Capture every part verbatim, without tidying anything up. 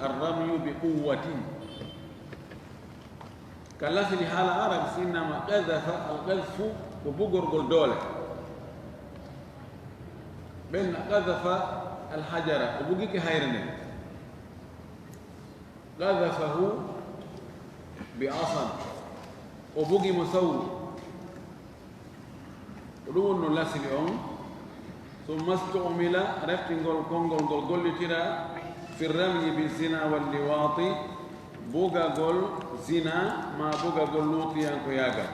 الرمي بقوة. Ka lasli haala Arab, si innama qadafa, al qadfu ko bugorgol doole. Ɓen qadafa al hajara, o bugike hayre nden. Qadafahu bi asan, o bugi mo sawru. Ko ɗum woni no lasli on. Summa stu'mila, reftingol konngol ngol gollitiraa fi ramyi bi zina wal liwaati, bugagol zina maa bugagol luutiyankoyaagal.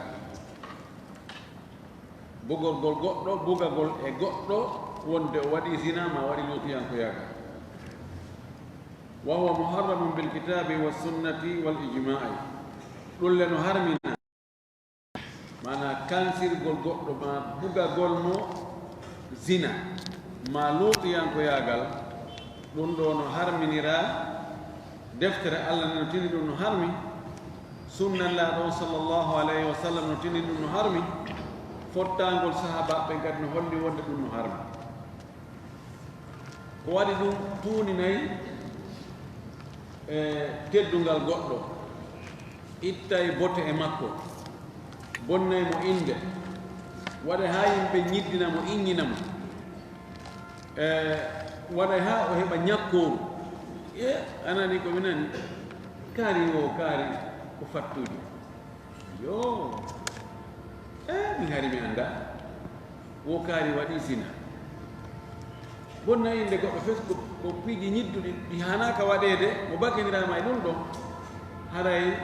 Bugorgol goɗɗo, bugagol e goɗɗo wonde o waɗii zina maa waɗii luutiyankoyaagal. Wa huwa muharramun bil kitaabi was sunnati wal ijmaa'i. Ɗum le no harmina. Maanaa kansirgol goɗɗo maa bugagol mo zina maa luutiyankoyaagal, ɗum ɗoo no harminiraa. Deftere Alla nden no tini ɗum no harmi. Sunna Nulaaɗo on sallallahu alayhi wa sallam no tini ɗum no harmi. Fottaangol sahaabaaɓe ɓen kadi no holli wonde ɗum no harmi. Ko waɗi ɗum tuuninay e teddungal goɗɗo, ittay bote e makko, bonnay mo innde, waɗay haa yimɓe ñiddina mo, inñina mo, e waɗay haa o heɓa ñakkooru. E anani ko mi nani, kaari o kaari ko fattude. Yo, e min hari mi annda. Wo kaari waɗi zina. Bonna innde goɗɗo fes ko, ko piiji ñidduɗi ɗi haanaaka waɗeede, mo bakindiraama e ɗum ɗon, haray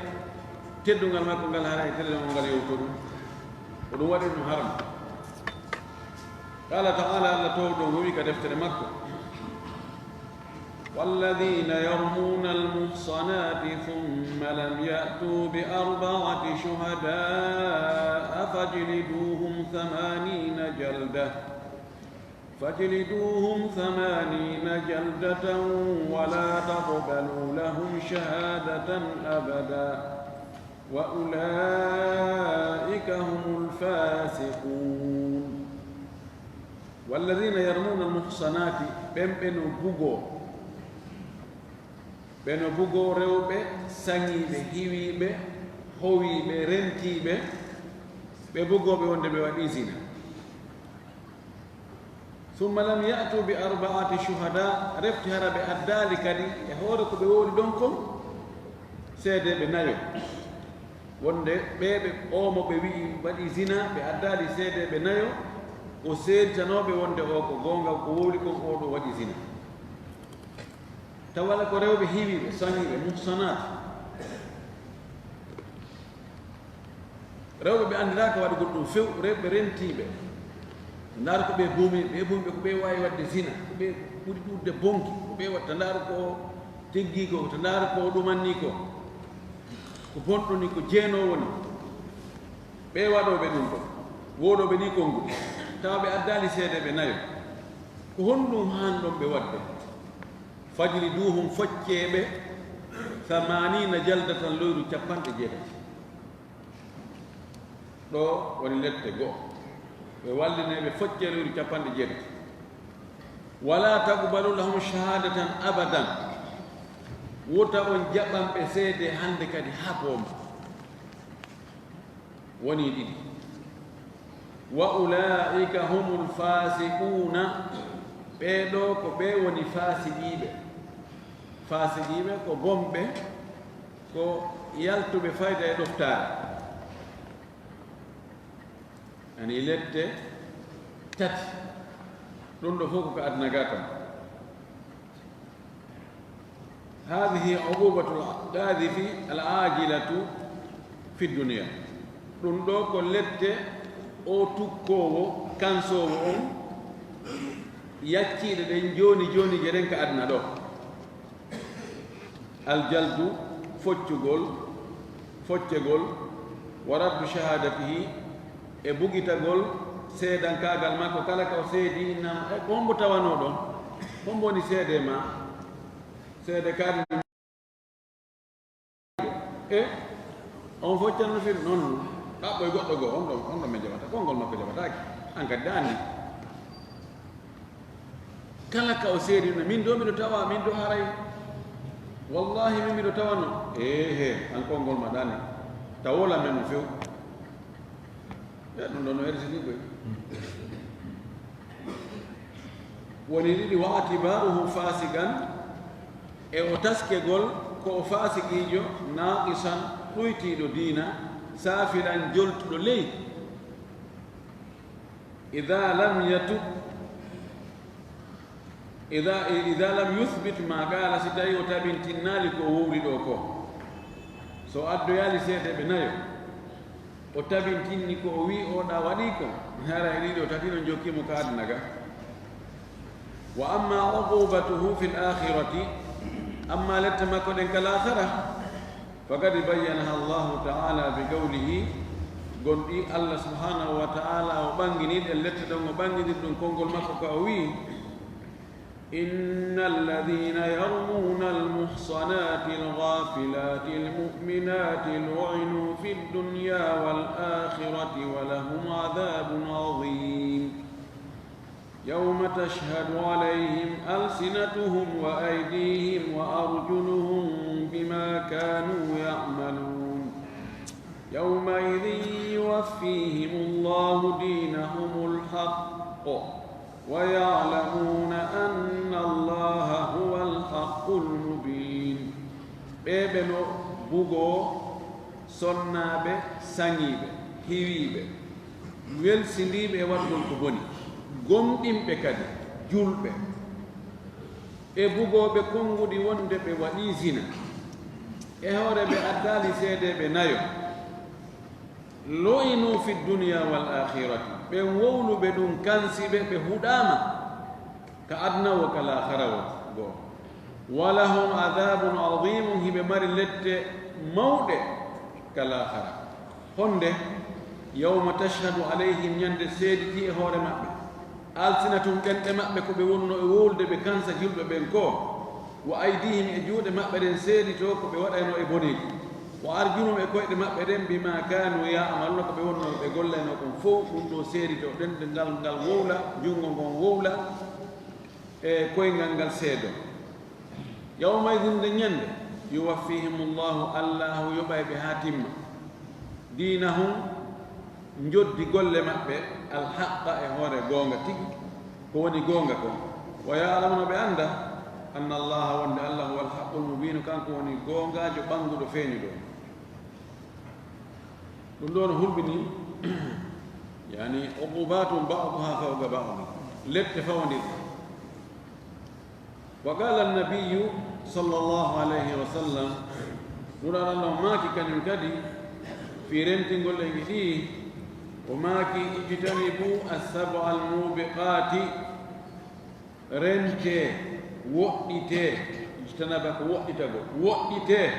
teddungal makko ngal haray tele on ngal yewto ɗum. Ko ɗum waɗi ɗum haram. Qala ta'ala, Allah toowɗo on wi ka deftere makko. والذين يرمون المحصنات ثم لم يأتوا بأربعة شهداء فاجلدوهم ثمانين جلدة، فاجلدوهم ثمانين جلدة ولا تقبلوا لهم شهادة أبدا وأولئك هم الفاسقون. والذين يرمون المحصنات، ɓen ɓe no bugoo, ɓe no bugoo rewɓe saŋiiɓe, hiwiiɓe, howiiɓe, rentiiɓe, ɓe bugoo ɓe wonde ɓe waɗii zina. ثم لم يأتوا بأربعة شهداء، refti hara ɓe addaali kadi e hoore ko ɓe wowli ɗon kon, seedeeɓe nayo. Wonde ɓee ɓe, oo mo ɓe wi'i waɗii zina, ɓe addaali seedeeɓe nayo, o seeditanooɓe wonde oo ko goonga, ko wowli kon, oo ɗoo waɗii zina. Tawa wala ko rewɓe hiwiiɓe, saŋiiɓe, muhsanaat. Rewɓe ɓe anndiraaka waɗugol ɗum few, rewɓe rentiiɓe. Ndaar ko ɓe buumi, ɓe buumi ɓe ko ɓe waawi waɗde zina, ko ɓe ɓuri ɗuuɗde bonki, ko ɓe waɗta ndaar ko teggii ko, to ndaar ko ɗumanni ko. Ko bonɗo ni, ko jeenoowo ni. Ɓe waɗooɓe ɗum ɗon, wooɗooɓe ni konnguɗi, tawa ɓe addaali seedeeɓe nayo. Ko honɗum haanɗon ɓe waɗde? Fajliduuhum, foccee ɓe, samaaniina jaldatan, loyru capanɗe jeetati. Ɗoo woni lette goo. Ɓe wallinee ɓe, foccee loyru capanɗe jeetati. Walaa taqbalu lahum shahaadatan abadan. Wota on jaɓan ɓe seede hannde kadi haa pooma. Wonii ɗiɗi. Wa ulaa'ika humul faasiquuna, ɓee ɗoo ko ɓee woni faasiqiiɓe. Faasiqiiɓe ko bonɓe, ko yaltuɓe fayda e ɗoftaare. Ani lette tati, ɗum ɗoo fof ko ka aduna ga tan. Haadihi uquubatul qaadifi al aajilatu fi dunya. Ɗum ɗoo ko lette oo tukkoowo, kansoowo on, yacciiɗe ɗen jooni jooni je ɗen ka aduna ɗoo. Al jaldu, foccugol, foccegol, wa raddu shahaadatihi, e bugitagol seedankaagal makko, kala ka o seedi, innama, e, ko hombo tawanoo ɗon? Hombo woni seede ma? Seede kaari. E, on fof canno fil noon, ɗaɓɓo e goɗɗo goo, on ɗon, on ɗon min jaɓata, konngol makko jaɓataake, an kadi ɗa anndi. Kala ka o seedi no, min ɗoo miɗo tawa, min ɗoo haray, Wallahi, min miɗo tawano. Ehe, an konngol ma ɗani. Tawola men no few. Ya, ɗum ɗo no hersini koy. Woni ɗiɗi, wa atibaruhu fasiqan, e o taskegol ko o fasiqiijo, naqisan, ɗuytiiɗo diina, safilan, joltuɗo ley. Ida lam yatub, ida, ida lam yuthbit ma qala, si tawi o tabintinnaali ko o wowli ɗo ko, so addoyaali seedeɓe nayo, o tabintinni ko o wi oɗa waɗi ko, hara e ɗiɗo tati no jokki mo ka aduna ga. Wa amma uqubatuhu fil akhirati, amma lette makko ɗen ka laakhara, faqad bayyanaha Allahu ta'ala bi qawlihi, gonɗi Allah subhanahu wa ta'ala o ɓangini ɗen lette ɗon, o ɓangini ɗum konngol makko ka o wi, إن الذين يرمون المحصنات الغافلات المؤمنات لعنوا في الدنيا والآخرة ولهم عذاب عظيم. يوم تشهد عليهم ألسنتهم وأيديهم وأرجلهم بما كانوا يعملون. يومئذ يوفيهم الله دينهم الحق ويعلمون أن الله هو الحق المبين. Ɓe ɓe no bugoo sonnaaɓe, saŋiiɓe, hiwiiɓe, welsindiiɓe e waɗgol ko boni, gomɗinɓe kadi, julɓe, e bugooɓe konnguɗi wonde ɓe waɗii zina, e hoore ɓe addaali seedeeɓe nayo. Lu'inu fi dunya wal akhirati, ɓen wowluɓe ɗum kansi ɓe, ɓe huɗaama ka aduna wo ka laakhara wo goo. Wa lahum adhabun adhimun, hiɓe mari lette mawɗe ka laakhara. Honde? Yawma tashhadu alayhim, ñande seediti e hoore maɓɓe. Alsinatum, ɗenɗe maɓɓe, ko ɓe wonno e wowlude ɓe kansa julɓe ɓen ko, wa aydihim, e juuɗe maɓɓe ɗen seedito ko ɓe waɗayno e boneeji, wa arjulum, e koyɗe maɓɓe ɗen, bima kanu ya'maluna, ko ɓe wonno ɓe gollayno kon fow, ɗum ɗo seedito, ɗenɗe ngal ngal wowla, junngo ngon wowla, e koyngal ngal seedo. Yawma idin, nde ñande, yuwaffihimullahu, Allahu yoɓay ɓe haa timma, diinahum, njoddi golle maɓɓe, alhaqqa, e hoore goonga tigi, ko woni goonga kon. Wa ya'lamuna, ɓe annda, anna Allaha, wonde Allah, huwa alhaqqul mubin, kanko woni goongaajo ɓannguɗo feeñuɗo. Ɗum ɗo no hulɓini, yani, uqubatun ba'duha fawqa ba'd, lette fawndirɗe. Wa qala annabiyyu sallallahu alayhi wa sallam, Nulaaɗo Allah maaki kañum kadi, fii rentingol en e ɗi, o maaki, ijtanibu as-sab'a al-mubiqati, rentee, woɗɗitee, ijtanaba ko woɗɗitagol, woɗɗitee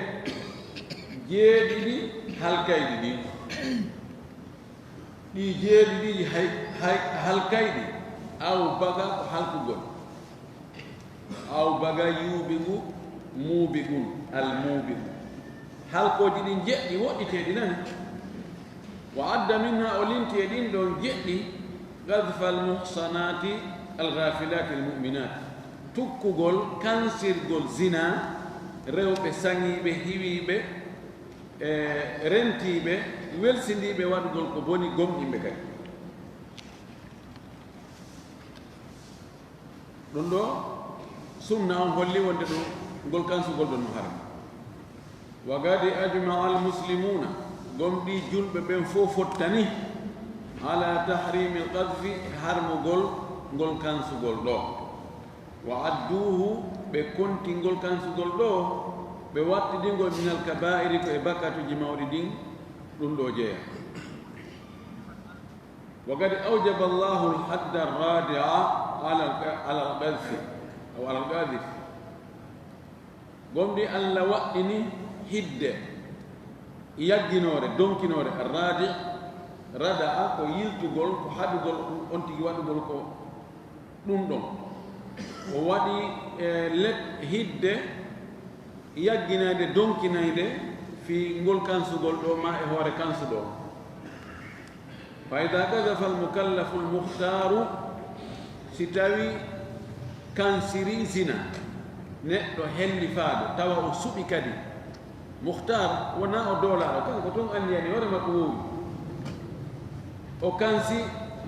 jeeɗiɗi halkayɗi ɗin. Ɗi jeeɗiɗi hay, hay, halkayɗi, aw baga ko halkugol, aw baga yuuɓigu, muuɓigun, al muuɓigu. Halkooji ɗin jeɗɗi woɗɗiteeɗi nani. Wa adda minha, o linti e ɗin ɗon jeɗɗi, qadfa al muhsanati al ghafilati al mu'minat, tukkugol, kansirgol zina, rewɓe saŋiiɓe, hiwiiɓe, e rentiiɓe, welsindiiɓe waɗugol ko boni, gomɗinɓe kadi. Ɗum ɗo sunna on holli wonde ɗum ngol kansugol ɗon no haram. Wa qad ajma'a al muslimuna, gomɗi julɓe ɓen fof fottani, ala tahrimi al qadfi, harmugol ngol kansugol ɗo. Wa adduhu, ɓe konti ngol kansugol ɗo, ɓe wattidi ngol min al kaba'iri, ko e bakkatuji mawɗi ɗin, ɗum ɗo jeeya. Wa qad awjaba Allahu al hadda ar radi'a ala al, ala al qadfi, aw ala al qadhif. Gomɗi Allah waɗɗini hidde yagginoore, donkinoore, ar radi', rada'a ko yiltugol, ko haɗugol, on tigi waɗugol ko ɗum ɗon. O waɗi, e, let hidde yagginaynde, donkinaynde fii ngol kansugol ɗo, ma e hoore kansuɗo on. Fa ida qadafa al mukallafu al mukhtaru, si tawi kansiri zina, Neɗɗo hellifaaɗo, tawa o suɓi kadi. Muhtar wonaa o doolaaɗo, kanko tun anndi yani hoore makko woowi. O kansi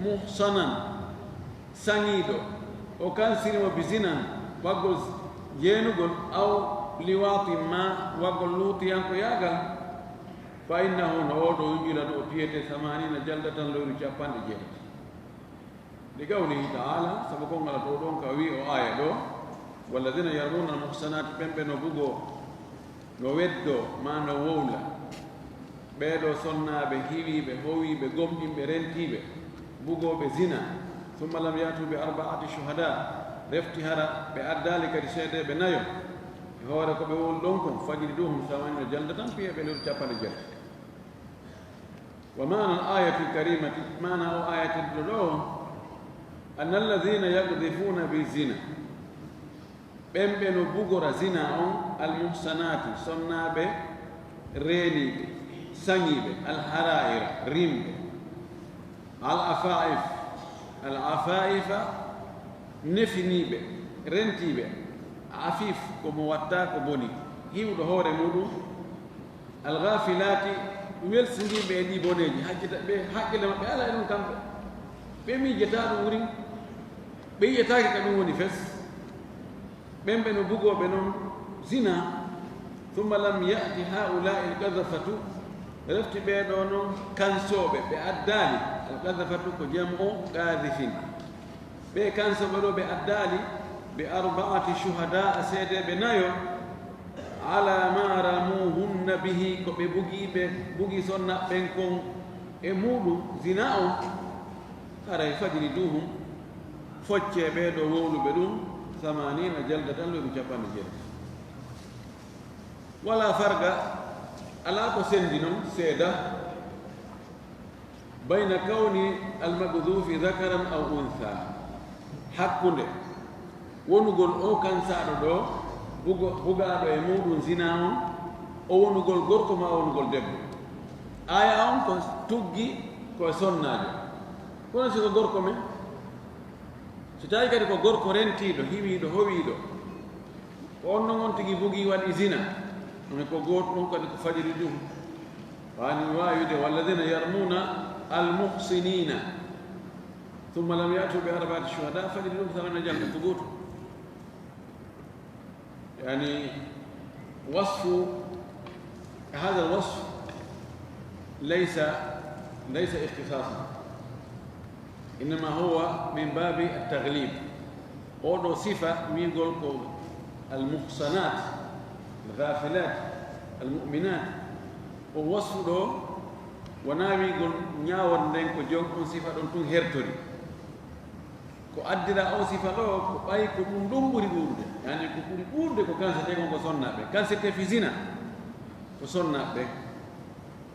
muhsanan, saŋiiɗo, o kansiri mo bi zinan, waggol jeenugol, aw liwaatin ma waggol luutiyankoyaagal, fa innahu, no oo ɗoo yujladu, o piyete, samaniina jaldatan, loyru capanɗe jeetati. Li qawlihi ta'ala, sabu konngol Alla ɗoo ɗon ka wi'i o aaya ɗoo, "Walladina yarmuna al-muhsanati", ɓen ɓe no bugoo, no weddoo, maa no wowla, ɓee ɗoo sonnaaɓe hiwiiɓe, howiiɓe, gomɗinɓe, rentiiɓe, bugooɓe zina, "summa lam ya'tu bi arba'ati shuhada", refti hara ɓe addaali kadi seedeeɓe nayo, e hoore ko ɓe wowli ɗon kon, "fajliduhum samanina jaldatan", piye ɓe loyru capanɗe jeetati. Wa maana al-ayati al-karimati, maana o aaya tedduɗo ɗoo, anna alladhina yaqdhifuna bi zina, ɓen ɓe no bugora zina on, al-muhsanati, sonnaaɓe reeniiɓe, saŋiiɓe, al-hara'ira, rimɓe, al-afaif, al-afaifa, nefiniiɓe, rentiiɓe, afif, ko mo watta ko boni, hiwɗo hoore muɗum, Al-ghafilaati, welsindiiɓe e ɗii boneeji, hakkita-, ɓe hakkille maɓɓe alaa e ɗum kamɓe. Ɓe miijataa ɗum wurin, ɓe yi'ataake ka ɗum woni fes. Ɓen ɓe no bugooɓe non zina, thumma lam ya'ti haa'ulaa'i al-qadhafatu, refti ɓee ɗoo non kansooɓe, ɓe addaali. Al-qadhafatu ko jam'u qadhifin. Ɓee kansooɓe ɗoo ɓe addaali bi arba'ati shuhadaa, seedeeɓe nayo, ala ma ramuhunna bihi, ko ɓe bugii, ɓe bugii sonna ɓen kon e muuɗum, zina on, haray fajliduhum, foccee ɓee ɗoo wowluɓe ɗum, samaniina jaldatan, loyru capanɗe jeetati. Wala farqa, alaa ko sendi non, seeda, bayna kawni al-maqdhufi dhakaran aw untha, hakkunde wonugol oo kansaaɗo ɗoo, bugo-, bugaaɗo e muuɗum zina on, o wonugol gorko maa o wonugol debbo. Aaya on ko tuggi ko e sonnaajo. Kono si ko gorko men, si tawi kadi ko gorko rentiiɗo, hiwiiɗo, howiiɗo, ko on non on tigi bugii waɗi zina, on ko gooto ɗum kadi ko fajiri ɗum. Wani waawi de, "Walladhina yarmuna al-muhsinina thumma lam ya'tu bi arba'ati shuhada", fajiri ɗum, salamna janngo ko gooto. Yani, wasfu, hadha al-wasf laysa, laysa ikhtisasan. Innama huwa min babi at-taghlib. Oo ɗoo sifa wi'ugol ko al-muhsanat, al-ghafilat, al-mu'minat. O wasfu ɗoo wonaa wi'ugol ñaawore nden ko joom on sifa ɗon tun hertori. Ko addira oo sifa ɗoo, ko ɓay ko ɗum ɗum ɓuri ɗuuɗude. Yani ko ɓuri ɗuuɗude ko kansetee kon ko sonnaaɓe. Kansetee fi zina ko sonnaaɓe.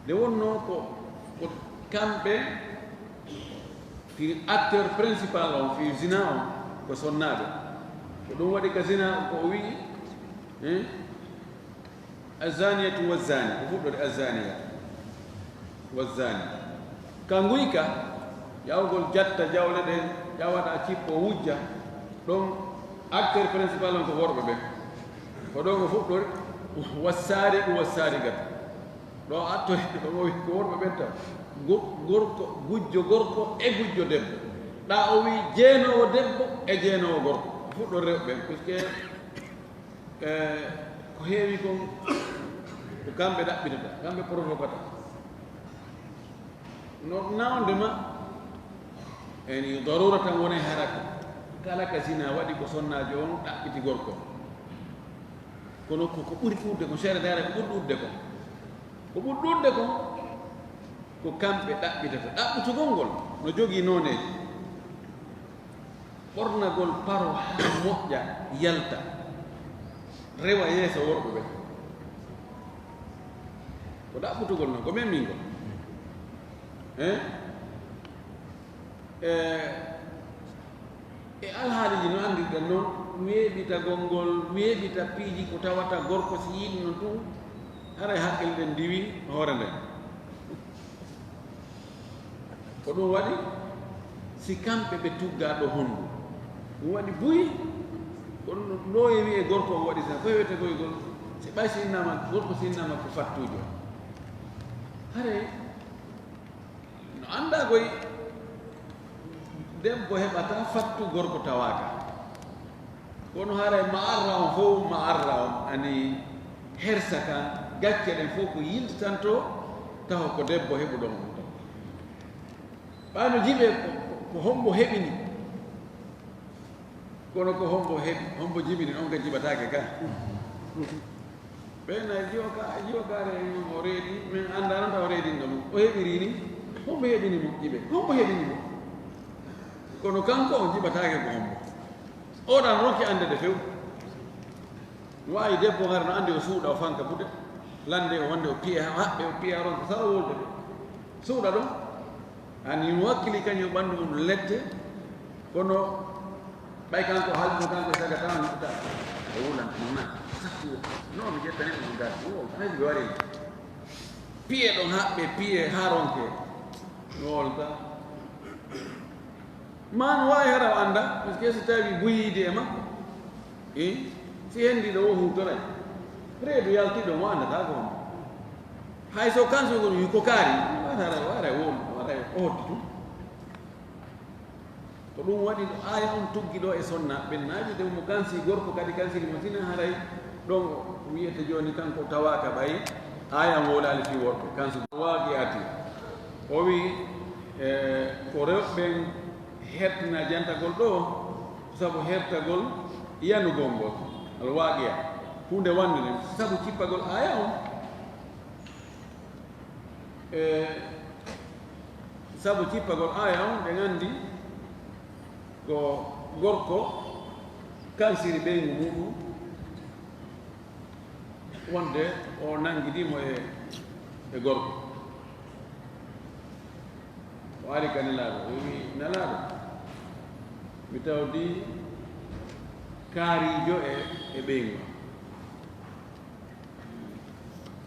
Nde wonnoo ko, ko kamɓe fi acteur principal on, fi zina on, ko sonnaaɓe. Ko ɗum waɗi ka zina on ko o wi'i, eh, "Azzaniyatu wazzani", ko fuɗɗorde "Azzaniyatu wazzani". Ka nguyka, yawgol jatta jawle ɗen, ƴawaɗa cippo wujja, ɗon acteur principal on ko worɓe ɓen. Ko ɗo ko fuɗɗori, "Wassariqu wassariqatu". Ɗo atto, ɗo mo wi ko worɓe ɓen tan. Go-, gorko, gujjo gorko e gujjo debbo. Ɗa o wi jeenoowo debbo e jeenoowo gorko. Fuɗɗori rewɓe ɓen, puisque, eh, ko heewi kon, ko kamɓe ɗaɓɓitata, kamɓe provokata. No nawde ma, yani, darura tan woni haraka. Kala ka zina waɗi ko sonnaajo on ɗaɓɓiti gorko. Kono ko, ko ɓuri ɗuuɗde ko, seeɗa dara ko ɓuri ɗuuɗde ko. Ko ɓuri ɗuuɗde ko, ko kamɓe ɗaɓɓitata. Ɗaɓɓutugol ngol no jogii nooneeji. Ɓornagol paro haa moƴƴa, yalta, rewa yeeso worɓe ɓen. Ko ɗaɓɓutugol non, ko memmin ngol. Eh? Eh, e alhaaliiji no anndirɗen non, weeɓitagol ngol, weeɓita piiji ko tawata gorko si yiɗi non tun, haray hakkille ɗen ndiwi hoore nden. Ko ɗum waɗi, si kamɓe ɓe tuggaa ɗo hondu, ɗum waɗi buy, Kono no e wi'e gorko on waɗi zina, ko wiyete koye gol? Si ɓay si innama, gorko si innama ko fattujo. Haray no annda koy debbo heɓata fattu gorko tawaka. Kono haray ma arra on fof, ma arra on ani hersa kan, gacce ɗen fof ko yiltitanto tawa ko debbo heɓuɗon on taw. Ɓayno jiɓe ko, ko, ko hombo heɓini. Kono ko hombo heɓi, hombo jibini, on ka jiɓataake ka. Ɓe na jiwa ka, jiwa kaare en o reedi, min annda noon taw reedinɗo mo. O heɓiri ni, hombo heɓini mo jiɓe, hombo heɓini mo. Kono kanko on jiɓataake ko hombo. Oɗan ronki annde de few. Waawi debbo ngara no anndi o suuɗa, o fanka buɗe. Lande o wonde o piye, haɓɓe o piya ronka sara wolde de. Suuɗa ɗon. Ani no wakkili kañum ɓanndu mum lette, kono ɓay kanko halduno kanko e saga tan yiɗta. O wulan ɗum nan. Sakku. No mi ƴettani ɗum gal. Wo, haji ɓe wari. Piye ɗon haɓɓe, piye haa ronke. No wolta. Ma no waawi hara o annda, parce que si tawi buyiidi e makko, e si henndi ɗo o huutoray, reedu yalti ɗo mo anndata ko hono. Hay so kanso ko ɗum ko kaari, waray, waray, wo-, waray o hotti tun. Ko ɗum waɗi ɗo aaya on tuggi ɗo e sonna, ɓen naaji de mo kansi gorko kadi kansiri mo sina haray ɗon o wiyete jooni kanko tawaaka ɓay aaya on wowlaali fii worɓe, kansi waaqi'ati. O wi'i, e, ko rewɓe ɓen hertina jantagol ɗo, sabu hertagol yanugol ngol, al waaqi'a, huunde wannde nden, sabu cippagol aaya on. E, sabu cippagol aaya on, ɓe nganndi ko gorko kansiri ɓeyngu muɗum, wonde o nanngidi mo e, e gorko. O ari ka Nelaaɗo, o wi'i, "Nelaaɗo, mi tawdi kaariijo e, e ɓeyngu am."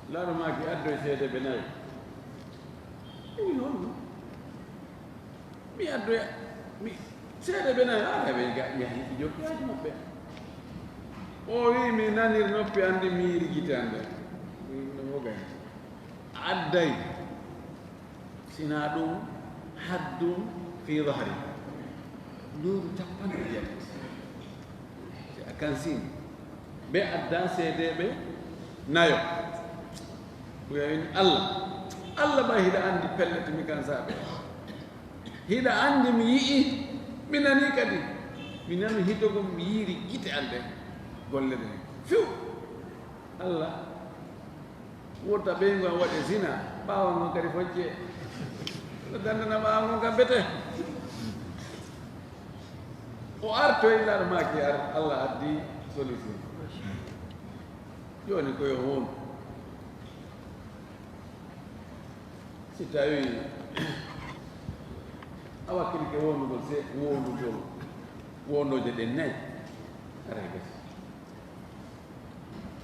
Nelaaɗo maaki, "Addoy seedeeɓe nayo." O wi'i, "Honɗum?" "Mi addoya, mi, seedeeɓe nayo, ara ɓe ga-, yahi e jokkiyaaji maɓɓe." O wi'i, "Mi nanir noppi an ɗi, mi yiiri gite an ɗen." Mi wi'i, "No wogay. Adday, sinaa ɗum, haddun fii dahri." Nduuru cappanɗe jeetati. Si a kansiima. Ɓe adda seedeeɓe nayo. Ɓe wi'i, "Allah, Allah ɓay hiɗa anndi pellet mi kansaa ɓe. Hiɗa anndi mi yi'i, mi nani kadi. Mi nani hitogol, mi yiiri gite an ɗen. Golle ɗen few. Allah, wota ɓeyngu an waɗe zina, ɓaawo ngon kadi foccee. No dandana ɓaawo ngon kam bete." O artoyi Nelaaɗo maaki ar, Allah addi solution. Jooni ko yo wonu. Si tawi a wakkilike wondugol se, wondugol, wondooje ɗen nay, aray gasi.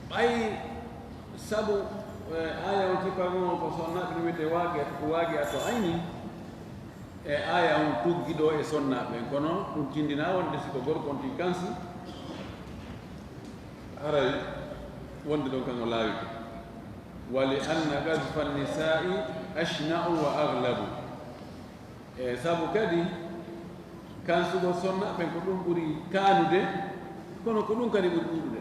Ɓay sabu, e, aaya o cippanoo ko sonnaaɓe no wiyetee waaqi'a, ko waaqi'a to ayni, e aaya on tuggi ɗo e sonnaaɓe ɓen, kono ɗum tindinaa wonde si ko gorko on tigi kansi, haray wonde ɗon kan o laawike. "Wa li anna qazfa nisaa'i ashna'u wa aghlabu." E sabu kadi, kansugol sonnaaɓe ɓen ko ɗum ɓuri kaanude, kono ko ɗum kadi ɓuri ɗuuɗude.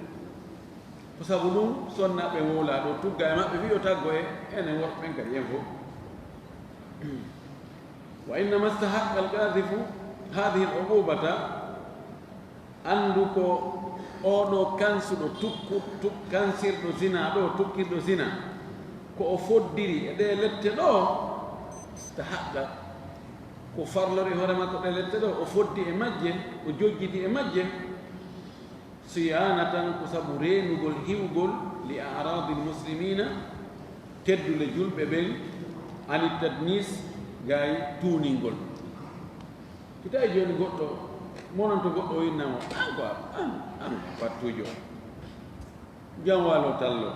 Ko sabu ɗum, sonnaaɓe ɓen wowlaa ɗo, tugga e maɓɓe, fii yo taggo e enen worɓe ɓen kadi, en fof. "Wa innama istahaqqa al-qaadhifu haadhihi al-uquubata." Anndu ko oo ɗoo kansuɗo, tukku-, tuk-, kansirɗo zina ɗoo, tukkirɗo zina, ko o foddiri e ɗee lette ɗoo, istahaqqa, ko farlori hoore makko ɗee lette ɗoo, o foddi e majje, o jojjiti e majje, siyaanatan, ko sabu reenugol, hiwgol, li a'raadil muslimiina, teddule julɓe ɓen, ani tadnis, gay tuuningol. Si tawi jooni goɗɗo, monanto goɗɗo o inna mo, "An ko a, an, an fattuujo. Jam walo tallo.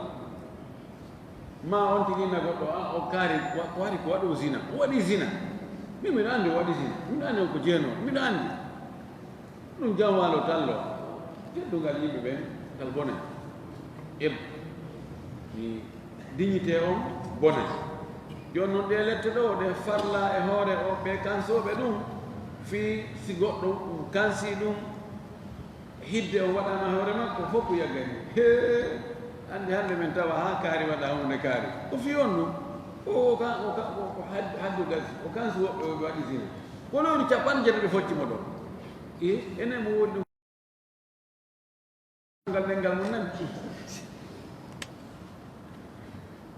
Ma on tigi inna goɗɗo, a, o kaari, wa-, ko waɗi ko waɗo zina. O waɗi zina. Min miɗo anndi o waɗi zina. Miɗo anndi on ko jeenooɗo. Miɗo anndi. Ɗum jam walo tallo." Teddungal yimɓe ɓen ngal bonay. Eb, mi dignité on bonay. Jooni non ɗee lette ɗoo, ɗe farla e hoore o, ɓe kansooɓe ɗum, fii si goɗɗo kansi ɗum, hidde on waɗaama hoore makko, fof ko yaggani. Hee, anndi hannde men tawa haa kaari waɗa huunde kaari. Ko fii on ɗum. O, o ka, o ka, o, ko had-, haddu gasi. O kansi woɓɓe, o waɗi zina. Ko lewru capanɗe jeetati ɓe focci mo ɗoo. E, enen mo woni ɗum. Ngal ɗenngal mum nan.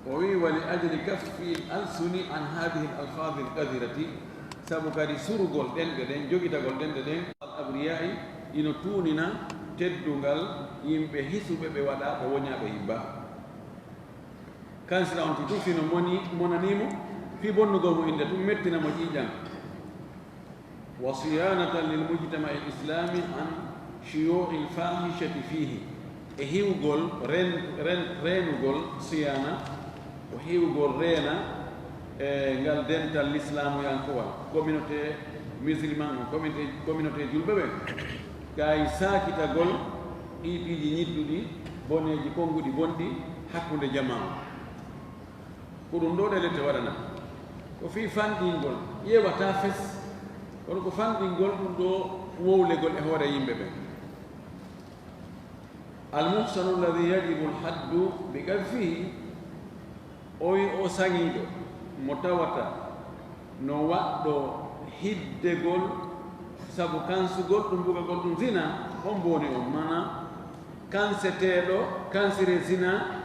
O wi, "Wa li ajli kaffi al-alsuni an hadhihi al-alfadhi al-qadhirati," sabu kadi surugol ɗenɗe ɗen, jogitagol ɗenɗe ɗen, "al-abriya'i," ino tuunina teddungal yimɓe hisuɓe ɓe waɗa ɓe woñaaɓe hibba. Kansira on tigi fino moni, monanii mo, fii bonnugol mo innde tun, mettina mo ƴiiƴan. "Wa siyanatan lil mujtama'i al-islami an shuyu'il fahishati fihi." E hiwgol, ren-, ren-, reenugol siyana, ko hiwgol reena, e ngal dental lislaamuyankowal, communauté musulman on, communauté, communauté julɓe ɓen. Kay saakitagol ɗii piiji ñidduɗi, boneeji konnguɗi bonɗi hakkunde jamaa on. Ko ɗum ɗoo ɗee lette waɗana. Ko fii fanɗingol, ƴeewataa fes, kono ko fanɗingol ɗum ɗoo wowlegol e hoore yimɓe ɓen. "Al-muhsanu alladhi yajibu al-haddu bi qadhfihi," o wi o saŋiiɗo mo tawata no waɗɗo hiddegol sabu kansugol ɗum, bugagol ɗum zina, hombo woni on? Maanaa, kanseteeɗo, kansire zina,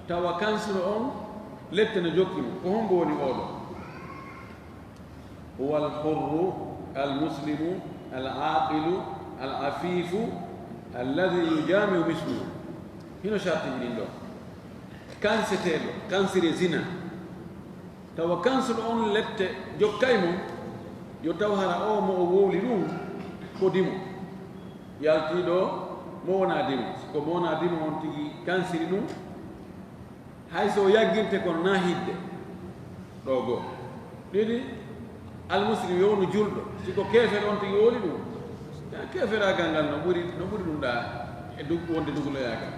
tawa kansiro on lette no jokki mo, ko hombo woni oo ɗoo? "Huwa al-hurru al-muslimu al-aqilu al-afifu alladhi yujami'u misluhu." Hino sartiiji ɗin ɗoo. Kanseteeɗo, kansire zina, tawa kansuɗo on lette jokkay mo, yo taw hara o mo o wowli ɗum ko dimo. Yaltiiɗo mo wonaa dimo. Si ko mo wonaa dimo on tigi kansiri ɗum, hay so o yagginte kono na hidde. Ɗoo goo. Ɗiɗi, almuslim yo wonu julɗo. Si ko keefeero on tigi wowli ɗum, keeferaagal ngal no ɓuri, no ɓuri ɗum ɗaa e dug-, wonde duguloyaagal.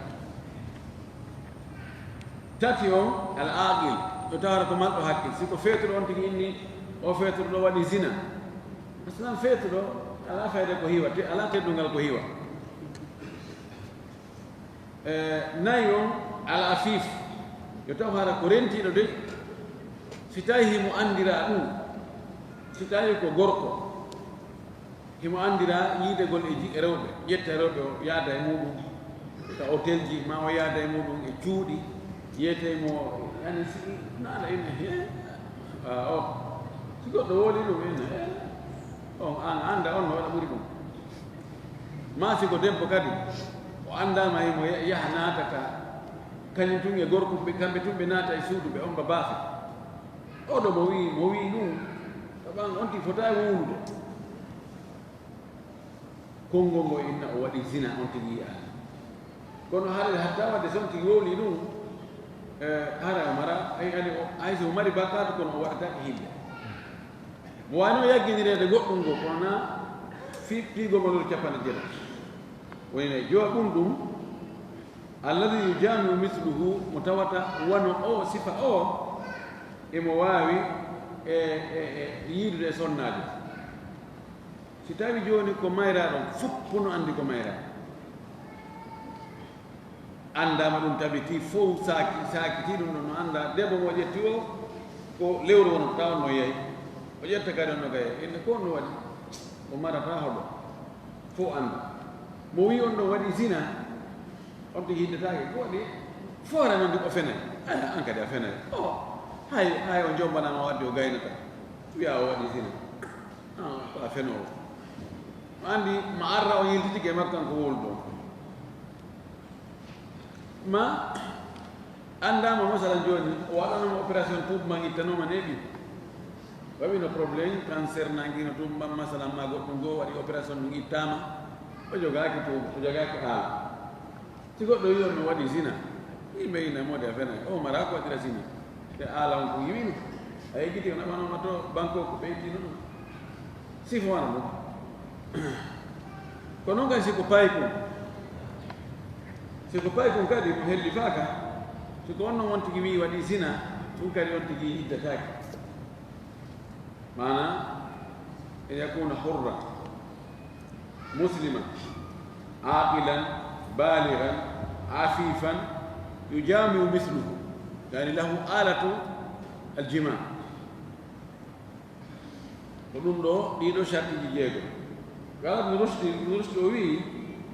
Tati on, al aqil, yo tawata ko marɗo hakkil. Si ko feetuɗo on tigi inni, o feetuɗo ɗoo waɗi zina. Masalan, feetuɗo alaa fayda ko hiwa, te-, alaa teddungal ko hiwa. E, nayi on, al afif, yo taw hara ko rentiiɗo de, si tawi himo anndiraa ɗum, si tawi ko gorko, himo anndiraa yiidegol e ji-, rewɓe, ƴetta rewɓe o yaada e muɗum ka hotelji, ma o yaada e muɗum e cuuɗi, yiyetee mo, yani, si naala ina he, a, o, si goɗɗo wowli ɗum ina he, on an annda on no waɗa ɓuri ɗum. Ma si ko debbo kadi, o anndaama himo ya-, yaha naata ka, kañum tun e gorko, ɓe, kamɓe tun ɓe naata e suudu, ɓe omba baafe. Oo ɗoo mo wii, mo wii ɗum, ka ɓan on tigi fotaa wowlude. Konngol ngol inna o waɗi zina, on tigi yi'aa. Kono haray hatta wadde so on tigi wowlii ɗum, e, haray o mara, ay, ani o, hay so o mari bakkaatu, kono o waɗataake hidde. Mo waawno yaggindireede goɗɗum ngol, kono na fi-, fiigol ngol capanɗe jeetati. Woni ne, jowa ɗum ɗum, alladhi yujami'u misluhu, mo tawata wano o, sifa o, emo waawi e, e, e yiidude e sonnaajo. Si tawi jooni ko mayraaɗo, fof no anndi ko mayraaɗo. Anndaama ɗum tabitii fof, saaki, saakitii ɗum ɗon no anndaa. Debbo mo ƴetti o, ko lewru wonata on no yehi. O ƴetta kadi on no gaya. Inde ko on no waɗi? O marata hoɗo. Fof annda. Mo wii on ɗon waɗi zina, on tigi hiddetaake. Ko waɗi? Fof hara noon ko fenay. Ah, an kadi a fenay. O, hay, hay o jombanaama o addi o gaynata. Wiya o waɗi zina. Ah, ko a fenoowo. O anndi ma arra o yiltitike e makko kanko wowluɗo. Ma anndaama masalan jooni, o waɗanoma opération tuubu ma ittanooma neeɓi. Waɗi no problème cancer nangi no tuubu ma masalan ma goɗɗum goo waɗi opération ɗum ittaama. O jogaaki tuubu, o jogaaki aala. Si goɗɗo wii on no waɗi zina, yimɓe ina moodi a fenay. O mara ko waɗira zina. Te aala on ko yiwino. A yejjiti o naɓanooma to banko ko ɓe ittino ɗum. Sifo wano ɗum. Ko noon kadi si ko paykun, Si ko paykun kadi mo hellifaaka, si ko on non on tigi wi'i waɗi zina, ɗun kadi on tigi iddataake. Maana, أن يكون حرا مسلما عاقلا بالغا عفيفا يجامع مثله، يعني له آلة الجماع. Ko ɗun ɗoo, ɗii ɗoo shartiiji jeego. Qala Ibn Rushdi, Ibn Rushdi o wi'i,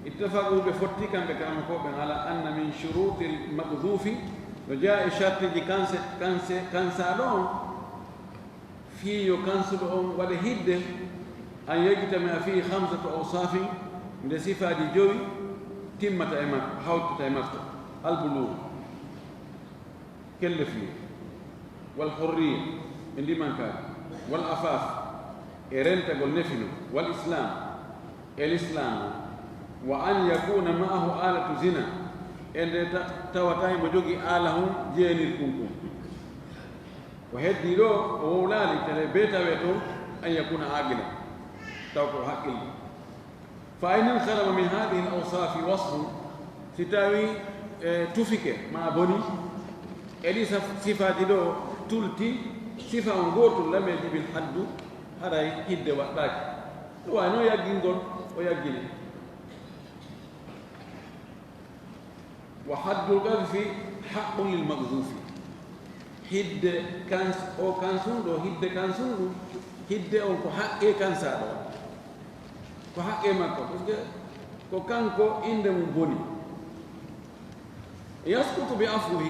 اتفقوا, ɓe fotti kamɓe karamokooɓe ɓen, على أن من شروط المقذوف, no jeyaa e shartiiji kanse-, kanse-, kansaaɗo on, fii yo kansuɗo on waɗe hidde, أن يجتمع فيه خمسة أوصاف, nde sifaaji jowi timmata e makko, hawtata e makko, البلوغ, kellefiye, والحرية, e ndimankaari, والعفاف, e rentagol nefino, والإسلام, e lislaamu, وأن يكون معه آلة زنا, e nde ta-, tawata himo jogii aala hun jeenirkun kun. Ko heddii ɗoo, o wowlaali, tele bee tawee ton, أن يكون عاقلا, taw ko haqqilɗo. فإن انخرم من هذه الأوصاف وصف, si tawii, e, tufike maa bonii, e ɗii saf-, sifaaji ɗoo tultii, sifa on gootun, لم يجب الحد, haray hidde waɗɗaaki. Ɗun waynoo yaggingol, o yaggini. وحد القذف حق للمقذوف. Hidde kans-, o kansunɗo, hidde kansunɗo, hidde on ko haqqee kansaaɗo on. Ko haqqee makko, parce que ko kanko innde mun boni. يسقط بعفوه,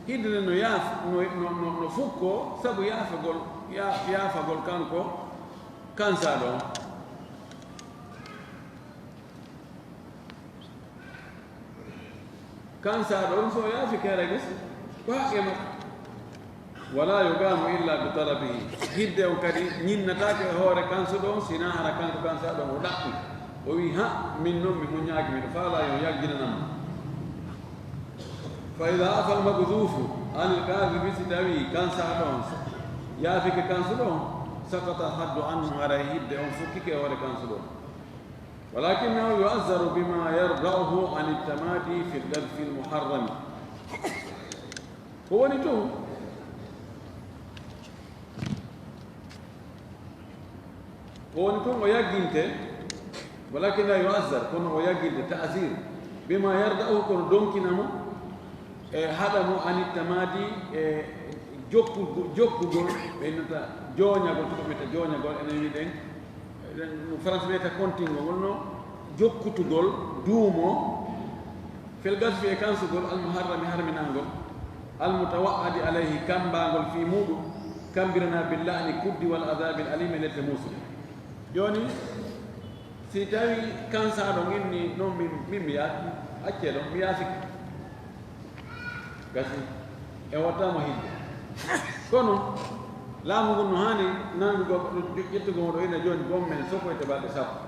hidde nden no yaaf-, no, no, no, no fukkoo sabu yaafagol, ya-, yaafagol kanko kansaaɗo on. Kansaaɗo on, so o yaafike, haray gasi, ko haqqee makko. ولا يقام إلا بطلبه. Hidde on kadi ñinnataake e hoore kansuɗo on, sinaa hara kanko kansaaɗo on o ɗaɓɓi. O wi'i, "Ha, min non mi muññaaki, miɗo faalaa yo yagginanam." فإذا عفا المقذوف عن القاذف, si tawii kansaaɗo on yaafike kansuɗo on, سقط الحد عنه, haray hidde on fukkike e hoore kansuɗo on. ولكنه يعذر بما يردعه عن التمادي في القذف المحرم. Ko woni tun, ko woni tun o yagginte, ولكنه يعذر, kono o yagginte ta'zir, بما يردعه, kono donkina mo, e haɗa mo, عن التمادي, e jokku-, jokkugol, ɓe innata jooñagol, to ɓe innata jooñagol, enen wi'en, no France wi'ata kontingol, ngol no jokkutugol, duumo, في القذف e kansugol, المحرم harminangol, المتوعد عليه kammbangol fii muuɗum, kammbirana باللعن kuddi, والعذاب الأليم e lette muusɗe. Jooni, si tawii kansaaɗo on inni, "Non, min, min mi yaafii, accee ɗon, mi yaafike." Gasi, en wattaama hidde. Kono, laamu ngun no haani nanndugol, ƴettugol mo ɗo ina jooni, gommen sokoyte balɗe sappo.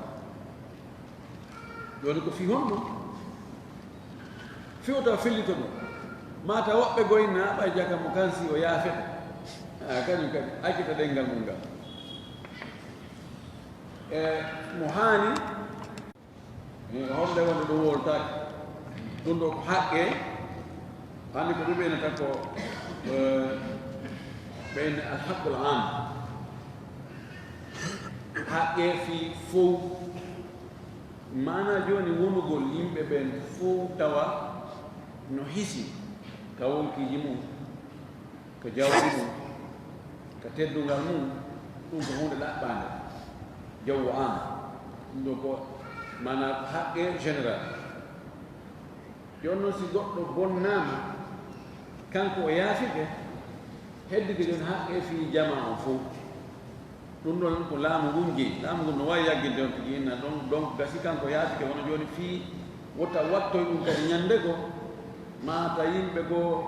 Jooni ko fii honno? Fii o tawa fellito ɗum. Maa taw woɓɓe goo inna ɓay jaka mo kansi o yaafete. A, kañum kadi, accita ɗenngal mum ngal. E mo haani, e honde wonde ɗum wowltaake. Ɗum ɗo ko haqqe, hannde ko ɗum ɓeynata ko, e, ɓeyna al haqqul am. Haqqe fii fow. Maanaa jooni wonugol yimɓe ɓen fow tawa no hisi ka wonkiiji mum, ka jawdi mum, ka teddungal mum, ɗum ko huunde ɗaɓɓaande, jawwu am. Ɗum ɗo ko maanaa ko haqqe général. Jooni noon, si goɗɗo bonnaama, kanko o yaafike, heddike jooni haqqe fii jamaa on fow. Ɗum ɗon ko laamu ngun jeyi. Laamu ngun no waawi yagginde on tigi inna ɗon, donc gasi kanko yaafike, wano jooni fii wota wattoy ɗum kadi ñannde goo, maa ta yimɓe goo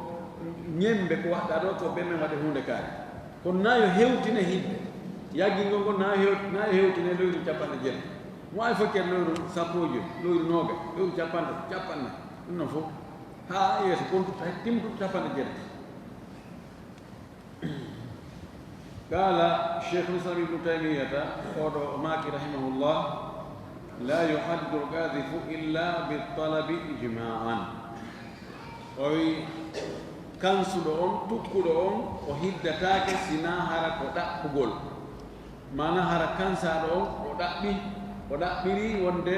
ñemmbe ko waɗɗaa ɗoo, ko ɓe men waɗe huunde kaari. Kono naa yo hewtine hidde. Yaggingol ngol naa yo hewt-, naa yo hewtine lewru cappanɗe jeetati. Mo ay fokkere lewru sappo e joy, lewru noogay, lewru cappanɗe, cappanɗe, ɗum ɗon fow. Haa yeeso, kon tutta, timmutuɗo cappanɗe jeetati. Qaala Sheikhul Islam Ibnu Taymiyata, oɗo o maaki rahimahullah, "Laa yuhaddu al-qaadhifu illaa bit-talabi ijmaa'an." O wi, kansuɗo on, tukkuɗo on, o hiddataake sinaa hara ko ɗaɓɓugol. Maana hara kansaaɗo on, o ɗaɓɓi, o ɗaɓɓiri wonde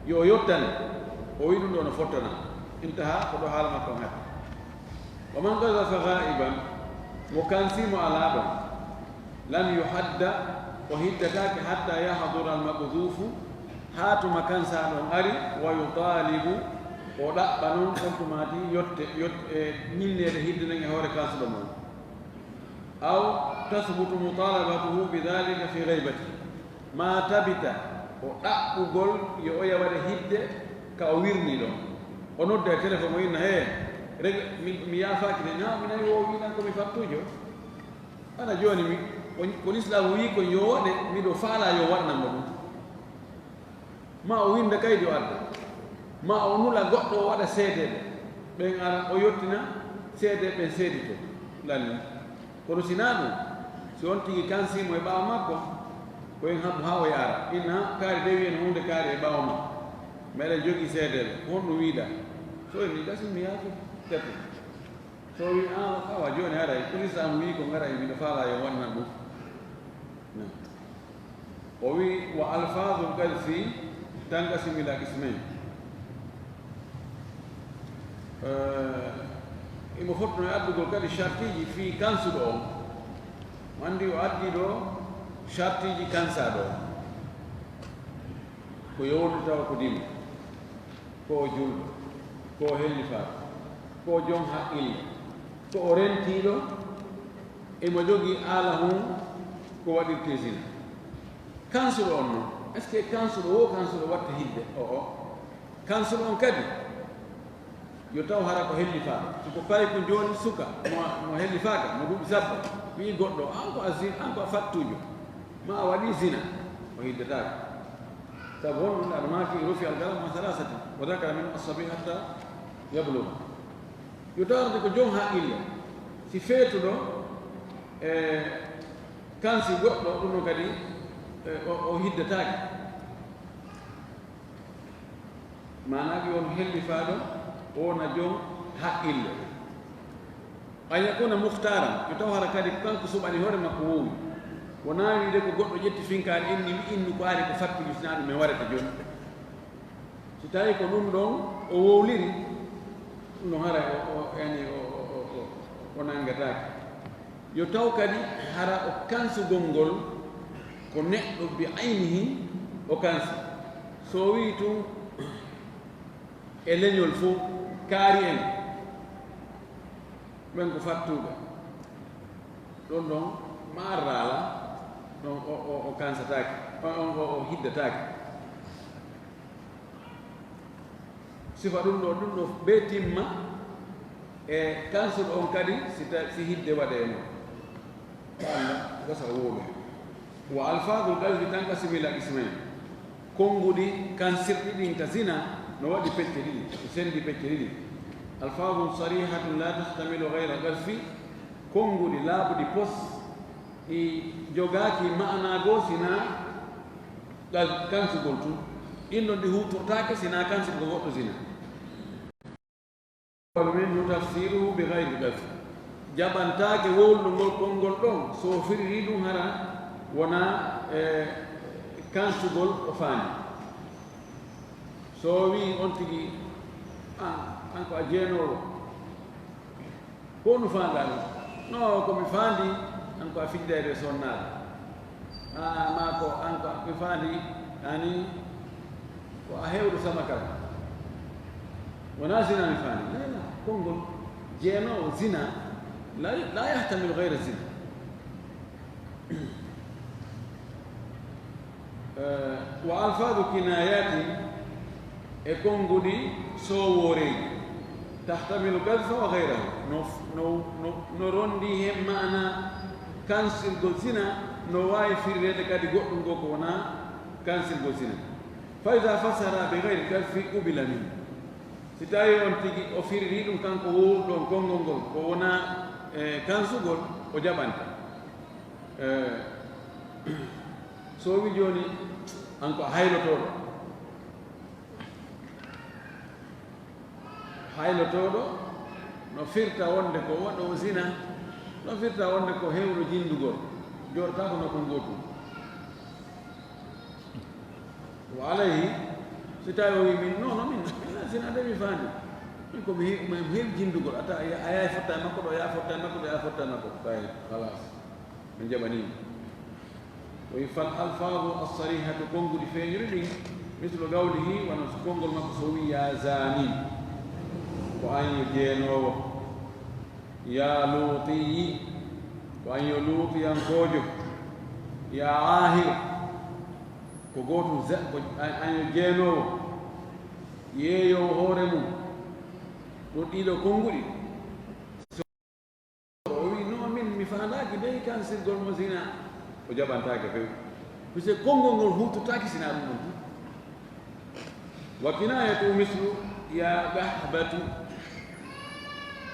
yo o yottane. O wi ɗum ɗo no fottana. Intaha, ko ɗo haala makko on hatti. Wa man qazafa ghaiban, mo kansi mo alaa ɗon, lam yuhadda, o hiddataake hatta yahdura al-maqdhufu, haa tuma kansaaɗo on ari, wa yutalibu, o ɗaɓɓa non, on tumaati yotte, yot-, e ñinneede hidde nden e hoore kansuɗo mon. Aw tasbutu mutalabatuhu bi dhalika fi ghaibati, ma tabita o ɗaɓɓugol yo oya waɗa hidde ka o wirni ɗon. O nodda e téléphone, o inna, "He, reg-, mi, mi yaafaaki de, na, mi nani wo winan ko mi fattujo." Ana jooni mi, ko, ko Lislaamu wi'i kon yo waɗe, miɗo faalaa yo waɗanam mo ɗum. Ma o winnda kaydi o adda. Ma o nula goɗɗo o waɗa seedeeɓe. Ɓen ara o yottina seedeeɓe ɓen seedito. Lanni. Kono si naa ɗum, si on tigi kansi mo e ɓaawo makko, ko en haɓu haa o yaara. Inna kaari de wiyen huunde kaari e ɓaawo ma. Meɗen jogii seedeeɓe. Honɗum wiida? So en ni gasi mi yaaki. Tati. So o wi, "Ah, awa jooni haray, ko Lislaamu wi ko ngaray, miɗo faalaa yo wonnan ɗum." Na. O wi, "Wa alfazul qadfi tanqasimu ila qismayn." Eh, imo fotno e addugol kadi shartiiji fii kansuɗo on. Mo anndi o addi ɗo shartiiji kansaaɗo on. Ko yowlude tawa ko dimo. Ko o julɗo, ko o hellifaaɗo, ko o jom haqqille, ko o rentiiɗo, emo jogii aala hun ko waɗirtee zina. Kansuɗo on non, est-ce que kansuɗo wo kansuɗo watta hidde? O'o. Kansuɗo on kadi, yo taw hara ko hellifaaɗo. Si ko paykun jooni suka, mo, mo hellifaaka, mo duuɓi sappo, wi'i goɗɗo, "An ko a zin-, an ko a fattuujo, ma a waɗii zina," o hiddataako. Sabu honɗum? Aɗa maaki, "Rufi al-qalam an thalathatin, wa dhakara min as-sabi hatta yablugha." Yo tawrde ko jom haqqille, si feetuɗo e kansi goɗɗo, ɗum ɗon kadi, e, o, o hiddataake. Maanaa ki won hellifaaɗo, o wona jom haqqille. An yakuna muhtaaran, yo taw hara kadi ko kanko suɓani hoore makko woowi. Wonaa wiide ko goɗɗo ƴetti finkaari inni, mi innu ko ari ko fattude, sinaa ɗum mi warata jooni. Si tawi ko ɗum ɗon o wowliri, ɗum ɗon hara o, o, yani o, o, o, o, o nanngataake. Yo taw kadi hara o kansugol ngol ko neɗɗo bi aynihi o kansi. So o wii tun e leñol fof, kaari en, ɓen ko fattuɓe. Ɗon ɗon ma arraala, ɗon o, o, o kansataake, o, o, o, o hiddataake. Sifa ɗum ɗo, ɗum ɗo bee timma e kansuɗo on kadi, si ta-, si hidde waɗe e mum. Ko Allah gasa wooɓe. Wa alfadul qazfi tanqasimu ila qismayn. Konnguɗi kansirɗi ɗin ka zina no waɗi pecce ɗiɗi, no sendi pecce ɗiɗi. Alfadun sarihatun la tahtamilu ghayra qazfi. Konnguɗi laaɓuɗi pos, ɗi jogaaki ma'anaa goo sinaa qaz-, kansugol tun. Ɗin ɗon ɗi huutortaake sinaa kansirgol goɗɗo zina. Wal minhu tafsiruhu bi ghayri qazf. Jaɓantaake wowlugol konngol ɗon, so o firiri ɗum hara wonaa, e, kansugol o faandi. So o wii on tigi, "An, an ko a jeenoowo." Ko no faandaa ɗum? No, ko mi faandi, an ko a fijidayɓe sonnaaɓe. Ah, maa ko an ko mi faandi, ani ko a hewɗo sama kala. Wonaa zina mi faandi. La, la, konngol jeenoowo zina, la, la yahtamilu ghayra zina. Eh, wa alfadu kinayati, e konnguɗi soowooreeji, tahtamilu qazfa wa ghayrahu, no, no, no, no ronndi heen maana kansirgol zina, no waawi firireede kadi goɗɗum goo ko wonaa kansirgol zina. Fa iza fassara bi ghayri qazfi qubila minhu. Si tawii on tigi o firirii ɗum kanko wowluɗo on konngol ngol, ko wonaa, eh, kansugol, o jaɓante. Eh, so o wii jooni, an ko a haylotooɗo. Haylotooɗo, No firta wonde ko waɗo zina, no firta wonde ko hewɗo jindugol, jooɗotaako nokku ngootu. Wa alayhi, si tawi o wi min, non, non, min, min zina de mi faandi. Min ko mi he-, mi heewi jindugol, ata a yaay fotta e makko ɗo, ya fotta e makko ɗo, ya fotta e makko. Tawi, halas. Min jaɓanii mo. O wi fal alfaadu assarihatu, konnguɗi feeñuɗi ɗin, mislu qawlihi, wano konngol makko so wi, ya zani, ko an yo jeenoowo, ya luutiyi, ko an yo luutiyankoojo, ya aahir, ko gootum ze-, ko an, an yo jeenoowo, yeeyoowo hoore mum, ɗo ɗiɗo konnguɗi. O wi, no, min mi faandaaki dey kansirgol mo zina. O jaɓantaake few. Puisque konngol ngol huutortaaki sina ɗum ɗon tun. Wa kinayatu mislu ya gahbatu.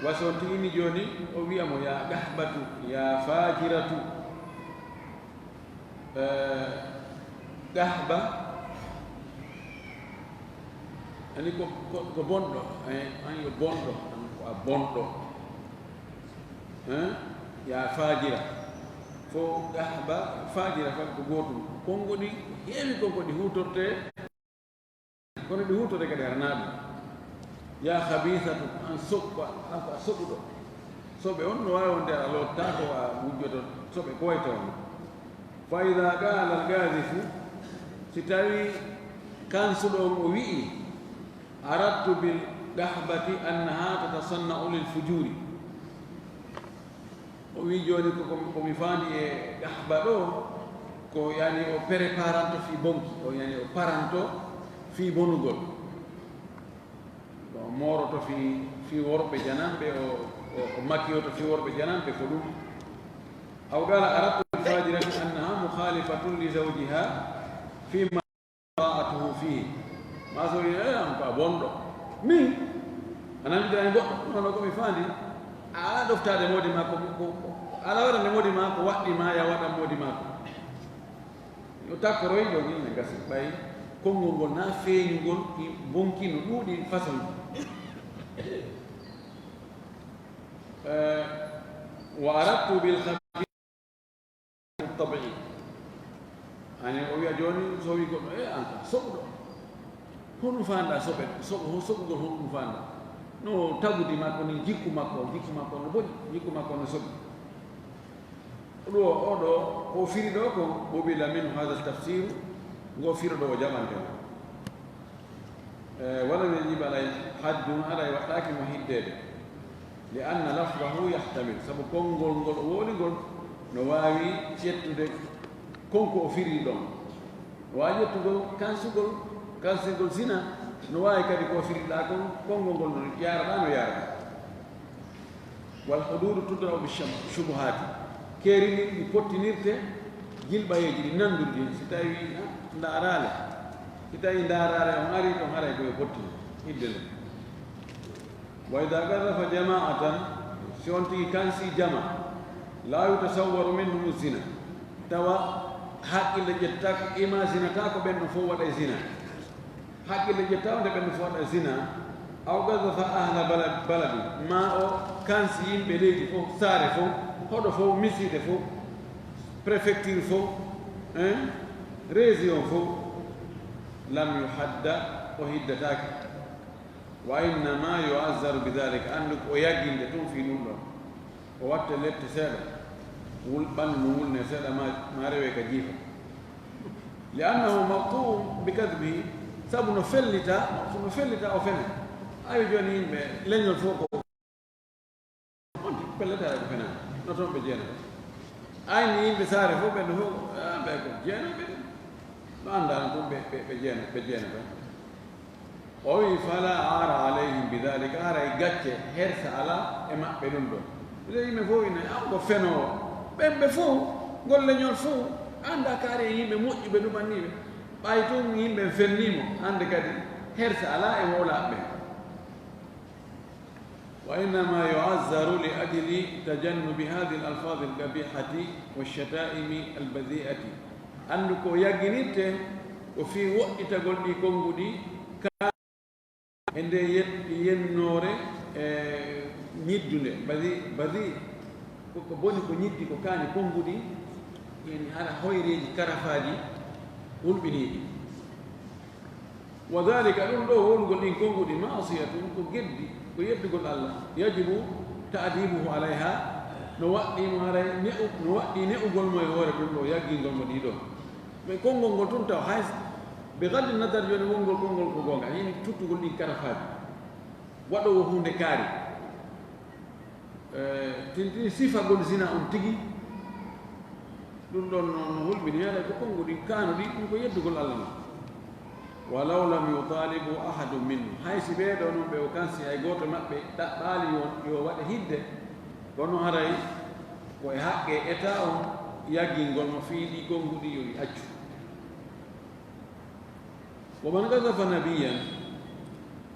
Wa so on tigi ni jooni, o wi'a mo ya gahbatu, ya fajiratu. Eh, gahba, ani ko, ko, ko bonɗo, eh, an yo bonɗo, an ko a bonɗo. Eh, ya fajira. Fo gahba, fajira, fat ko gootum. Konngol ɗi heewi, konngol ɗi huutortee. Kono ɗi huutortee kadi hara naa ɗum. Ya khabithatu, an soɓ-, ko, an ko a soɓuɗo. Soɓe on no waawi wonde a loottaako, a wujjoto soɓe ko wayi toon. Fa idha qala al-qadhifu, si tawi kansuɗo on o wi'i, aradtu bil gahbati annaha tatasanna'u lil fujuri. O wi jooni ko, ko, ko mi faandi e gahba ɗo, ko yani o préparanto fii bonki, o yani o paranto fii bonugol. O mooroto fii, fii worɓe jananɓe, o, o, o makiyoto fii worɓe jananɓe, ko ɗum. Aw qala aradtu bil fajirati annaha mukhalifatun li zawjiha fima ta'atuhu fihi. Ma so wi'i, "Eh, an ko a bonɗo." Min, a nanditira e goɗɗo, non, non, ko mi faandi. A ala ɗoftaade moodi ma ko, ko, ko, a ala waɗande moodi ma ko waɗɗi ma ya waɗan moodi ma ko. Yo takkoroy ɗo ni ne gasi, ɓay konngol ngol na feeñugol, i bonki no ɗuuɗi façon. Eh, wa aradtu bil khabith tabi'i. Ani o wi'a jooni, so wi goɗɗo, "Eh, an ka soɓuɗo." Honɗum faanda soɓe, soɓ-, ho-, soɓugol honɗum faanda? No tagudi makko ni, jikku makko, jikku makko no boni, jikku makko no soɓi. Ɗo, oɗo, ko firi ɗo ko, qubila minhu hadha tafsiru, ngo firo ɗo o jaɓante mo. Eh, walam yajib alayhi haddun, aray waɗɗaaki mo hiddeede. Li anna lafzahu yahtamil, sabu konngol ngol o wooli ngol no waawi ƴettude kon ko o firi ɗon. No waawi ƴettugol kansugol, kansugol zina, no waawi kadi ko firiɗaa kon, konngol ngol no yaaraɗaa, no yaaraɗaa. Wal huduudu tudra'u bi sham-, shubuhaati. Keeri ndin ɗi pottinirte jilɓayeeji ɗi nanndude ɗin. Si tawi, ah, ndaaraale. Si tawi ndaaraale on ari ɗon, haray ko yo pottin hidde nden. Wa idha qadhafa jama'atan, si on tigi kansi jama, la yutasawwaru minhum zina. Tawa haqqille ƴettaako, imaginataako ɓen ɗon fof waɗay zina. Haqqille ƴetta wonde ɓen fof waɗa zina, aw qadhafa ahla balad-, baladi, ma o kansi yimɓe leydi fof, saare fof, hoɗo fof, misiide fof, préfecture fof, hein, région fof, lam yuhadda, o hiddataake. Wa innama yu'azzaru bi dhalika, anndu ko o yagginde tun fii ɗum ɗon. O watte lette seeɗa, wul-, ɓanndu ndu wulne seeɗa, ma, ma rewe ka jiifa. Li annahu maqtu'un bi kadhibihi, sabu no fellita, no fellita o fene. Ayo jooni yimɓe leñol fof ko on tigi pelletaare ko fena, no toon ɓe jeena. Ayni yimɓe saare fof ɓe no fof, ah, ɓe ko jeenaɓe de. No anndaano tun ɓe, ɓe, ɓe jeena, ɓe jeena tan. O wi, "Fala ara alayhim bi dhalika", haray gacce, hersa alaa e maɓɓe ɗum ɗon. Ɓe yimɓe fof ina, an ko fenoowo. Ɓen ɓe fof, ngol leñol fof, annda kaari e yimɓe moƴƴuɓe ɗumanniiɓe. Ɓay tun yimɓe fenniimo, annde kadi hersa alaa e wowlaaɓe ɓen. Wa innama yu'azzaru li ajli tajannubi hadhihi al-alfadhi al-qabihati wa shataimi al-badhi'ati. Anndu ko yagginirte ko fii woɗɗitagol ɗi konnguɗi ka e nde yet-, yennoore, e Ñiddunde, badi, badi, ko, ko boni ko ñiddi, ko kaani konnguɗi, yani hara hoyreeji karafaaji hulɓiniiɗi. Wa dhalika, ɗum ɗo wowlugol ɗin konnguɗi, ma'siyatun, ko geddi, ko yeddugol Allah, yajibu ta'dibuhu alayha, no waɗɗii mo haray ne'u-, no waɗɗii ne'ugol mo e hoore ɗum ɗo, yaggingol mo ɗii ɗo. Mais konngol ngol tun taw hay s-, bi gaddi nadar jooni wongol konngol ko goonga, yani tuttugol ɗin karafaaji, waɗoowo huunde kaari. Eh, tintini sifagol zina on tigi, ɗum ɗon no, no hulɓini, haray ko konnguɗi kaanuɗi, ɗum ko yeddugol Allah non. Walaw lam yutalibu ahadun minhum, hay si ɓee ɗoo non ɓe o kansi, hay gooto maɓɓe ɗaɓɓaali yo, yo waɗe hidde, kono haray ko e haqqe État on yaggingol mo fii ɗi konnguɗi yo ɗi accu. Wa man qazafa nabiyyan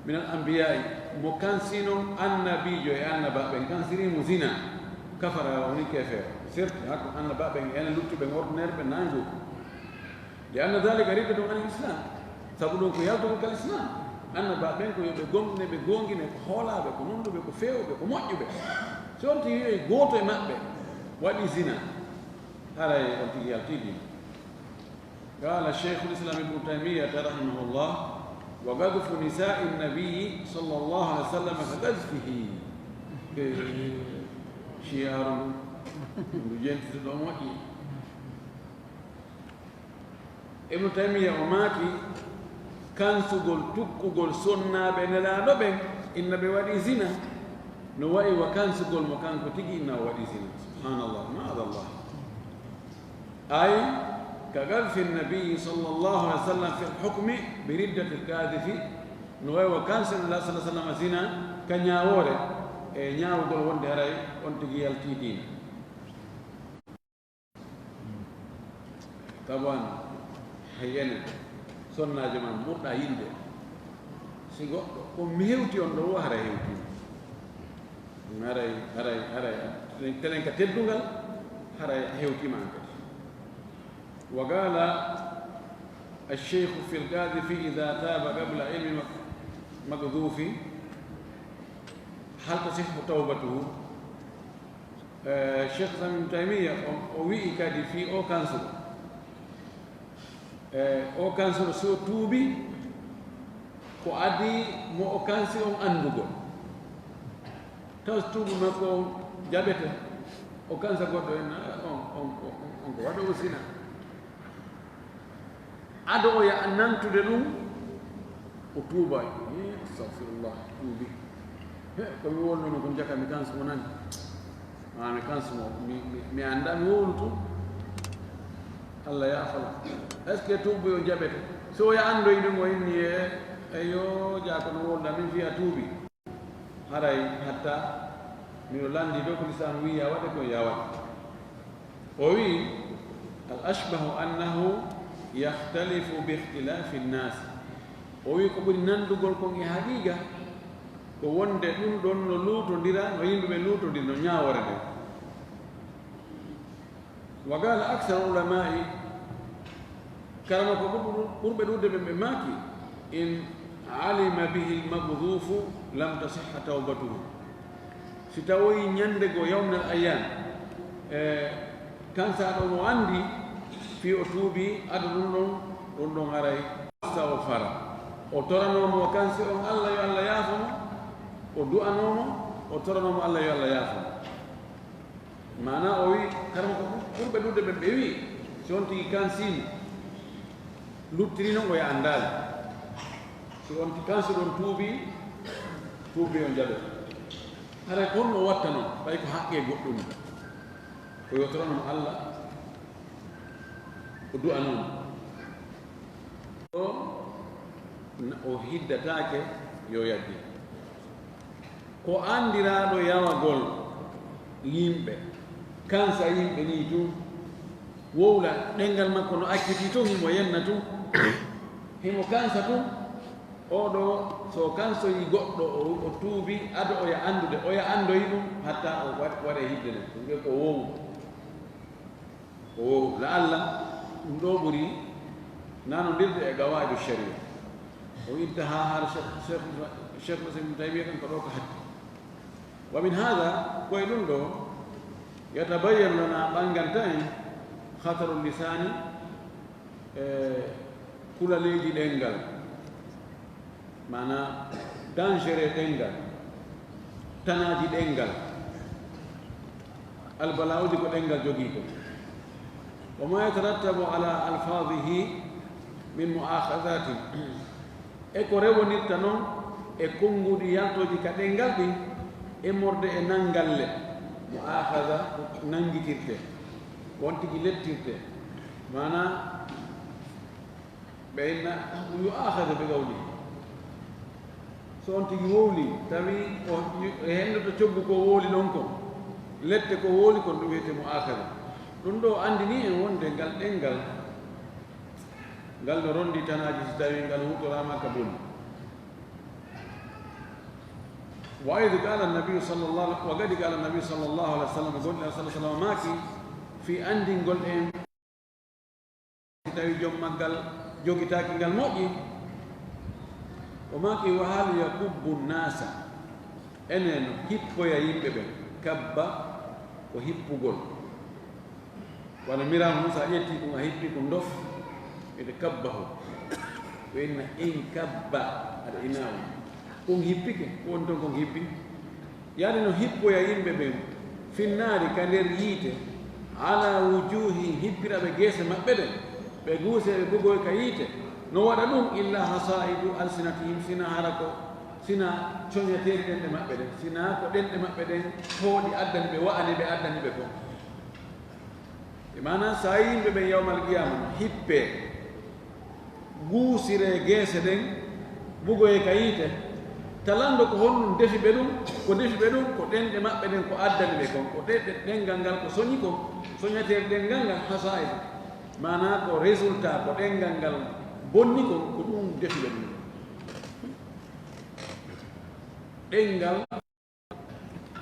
min al anbiya'i, mo kansi non annabiijo e annabaaɓe ɓen, kansiri mo zina, kafara, o woni keefeero. Certes, hakko annabaaɓe ɓen e enen luttuɓe ɓen ordinaire ɓen naangu. Li anna dhalika riddatun anil islam. Sabu ɗum ko yaltugol kal islam. Annabaaɓe ɓen ko yo ɓe gomɗine, ɓe goongine, ko hoolaaɓe, ko nunɗuɓe, ko feewuɓe, ko moƴƴuɓe. Si on tigi wi'i gooto e maɓɓe waɗi zina, haray on tigi yaltii diina. Qala Shaykhul Islam Ibnu Taymiyata rahimahullah, wa qadhfu nisa'i nnabiyi sallallahu alayhi wa sallam ka qadhfihi. Eh, shi'aru ndu, ndu jentito ɗo moƴƴi. Ibnu Taymiya o maaki, kansugol tukkugol sonnaaɓe Nelaaɗo ɓen, inna ɓe waɗi zina, no wa'i wa kansugol mo kanko tigi inna o waɗi zina. Subhanallah, ma'adallah. Ay, ka qadhfi nnabiyi sallallahu alayhi wa sallam fil hukmi bi riddati l-qaadhifi, no wa'i wa kansi Nelaaɗo sallallahu alayhi wa sallam zina ka ñaawoore, e ñaawugol wonde haray on tigi yaltii diina. Sabu an, hay enen, sonnaajo ma ɓurɗa yiɗde. Si goɗɗo, ko mi hewti on ɗo, wo haray hewti. Haray, haray, haray, telen ka teddungal, haray a hewtiima an kadi. Wa qala ash-shaykhu fil qadhifi idha taba qabla ilmi mak-, maqdhufi, hal tasihhu tawbatuhu? Eh, Cheikh Islam Ibn Taymiya, o, o wi'i kadi fii o kansuɗo. Eh, o kansuɗo, si o tuubi, ko adii mo o kansi on anndugol. Taw si tuubu makko on jaɓete, o kansa goɗɗo en, ah, on, on, on, on ko waɗoowo zina. Ado o yaha nantude ɗum, o tuuba. Eh, astagfirullah, tuubi. He, ko mi wonnoono kon jaka, mi kansi mo nani. Ah, mi kansi mo, mi, mi, mi anndaa mi wowluto. Allah yaafala. Est-ce que tuubu on jaɓete? So o yaha anndoyi ɗum, o inni e, eyyo, jaa ko no wowluɗaa, min fii a tuubi. Haray hatta miɗo lanndii ɗoo ko Lislaam wi'i yaa waɗe kon, yaa waɗe. O wi'i, al ashbahu annahu yakhtalifu bi ikhtilafi nnaas. O wi'i ko ɓuri nanndugol kon e haqiiqa ko wonde ɗum ɗon no luutondira, no yimɓe ɓen luutondiri, no ñaawoore nden. Wa qala aksar ulama'i, karama ko ɓur-, ɓurɓe ɗuuɗude ɓen ɓe maaki, in alima bihi al-maqdhufu lam tasihha tawbatuhu. Si tawoyi ñande goo yawmal ayyam, e, kansaaɗo on o anndi fii o tuubi, ado ɗum ɗon, ɗum ɗon haray istagfara. O toranoo mo o kansi on Allah yo Allah yaafo mo, o du'anoo mo, o toranoo mo Allah yo Allah yaafo mo. Maanaa o wi'i, karama ko ɓur-, ɓurɓe ɗuuɗude ɓen ɓe wi'i, si on tigi kansiino, luttiri non o yaha anndaali. Si on ti-, kansuɗo on tuubi, tuubi on jaɓe. Haray ko honno o watta non, ɓay ko haqqee goɗɗum. Ko yo torano mo Allah, o du'anoo mo. O, o hiddataake yo yaggi. Ko anndiraaɗo yawagol yimɓe, kansa yimɓe nii tun, wowla ɗenngal makko no accitii tun, himo yenna tun, himo kansa tun. Oo ɗoo, so o kansoyii goɗɗo, o, o tuubi, ado o yaha anndude, o yaha anndoyi ɗum, hatta o wa-, waɗee hidde nden. Ɗum wi'ee ko wowlu. Ko wowlu. La'alla ɗum ɗoo ɓuri nanondirde e qawaa'idu shari'a. O intahaa har Cheikh, Cheikh, Cheikh Islam Ibn Taymiyya kan ko ɗoo ko hatti. Wa min hada, koye ɗum ɗo, yatabayyanu lana, ɓannganta en, khataru lisani, e kulaleeji ɗenngal, maana danger ɗenngal, tanaaji ɗenngal, albala'uji ko ɗenngal jogii ko. Wa ma yatarattabu ala alfadhihi min mu'akhadhatin, e ko rewonirta noon e konnguɗi yaltooji ka ɗenngal ɗin, immorde e nanngalle. Mu'akhadha ko nanngitirte, ko on tigi lettirte. Maana, ɓe inna, yo akhadha bi qawli. So on tigi wowli, tawi o, e henndo to coggu ko wowli ɗon kon, lette ko wowli kon, ɗum wiyetee mu'akhadha. Ɗum ɗo anndini en wonde ngal ɗenngal, ngal no ronndi tanaaji si tawi ngal huutoraama ka boni. Wa idh qala an-nabiyyu sallallahu, wa qad qala an-nabiyyu sallallahu alaihi wasallam, gonɗo sallallahu alaihi wasallam maaki, fii anndingol en, si tawi joom maggal jogitaaki ngal moƴƴi, o maaki, wa hal yakubbu nnasa, ene no hippoya yimɓe ɓen. Kabba ko hippugol. Wano miraama, Muusa ƴetti ɗum, a hippi ko ndof, ede kabbahu. Ko inna in kabba, aɗa ina on. Kon hippike, ko woni ton kon hippi. Yaani no hippoya yimɓe ɓen, finnaari, ka nder yiite, ala wujuhihim, hippira ɓe geese maɓɓe ɗen, ɓe guusee, ɓe bugoy ka yiite. No waɗa ɗum, illa hasaidu alsinatihim, sina hara ko, sina coñeteeri ɗenɗe maɓɓe ɗen, sina ko ɗenɗe maɓɓe ɗen pooɗi addani ɓe, wa'ani ɓe, addani ɓe kon. E maanaa, so a yii yimɓe ɓen yawmal qiyaama no hippee, guusiree geese ɗen, bugoyee ka yiite, ta lanndo ko honɗum defi ɓe ɗum, ko defi ɓe ɗum, ko ɗenɗe maɓɓe ɗen ko addani ɓe kon, ko ɗe-, ɗe-, ɗenngal ngal ko soñi kon, soñeteeri ɗenngal ngal, hasaa'idu, maanaa ko résultat, ko ɗenngal ngal bonni kon, ko ɗum defi ɓe ɗum. Ɗenngal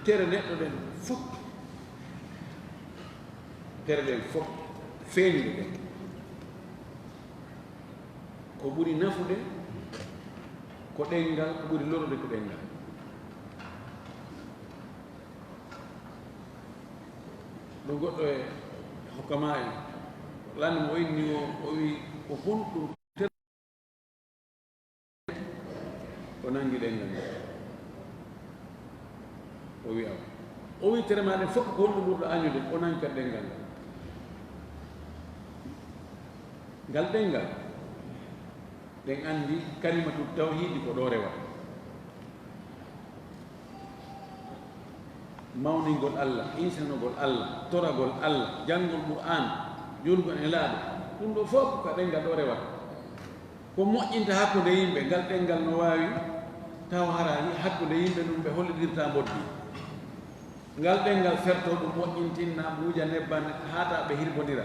tere neɗɗo ɗen fof, tere ɗen fof, feeñuɗe ɗen, ko ɓuri nafude ko ɗenngal, ko ɓuri lorude ko ɗenngal. Ɗum goɗɗo e hukama en, lanni mo inni o, o wi ko honɗum o nanngi ɗenngal ngal. O wi'a, o wi tere maa ɗen fof ko honɗum ɓurɗo añude, o nanngi kadi ɗenngal ngal. Ngal ɗenngal, ɗen anndi kalimatu tawhiidi ko ɗo rewata. Mawningol Allah, insinanogol Allah, toragol Allah, janngol Qur'aan, juulgol e Nelaaɗo, ɗum ɗo fof ko ka ɗenngal ɗo rewata. Ko moƴƴinta hakkunde yimɓe, ngal ɗenngal no waawi taw hara hakkunde yimɓe ɗum ɓe hollidirta mboddi. Ngal ɗenngal ferto ɗum moƴƴintinna, wuja nebban, haa ta ɓe hirbondira.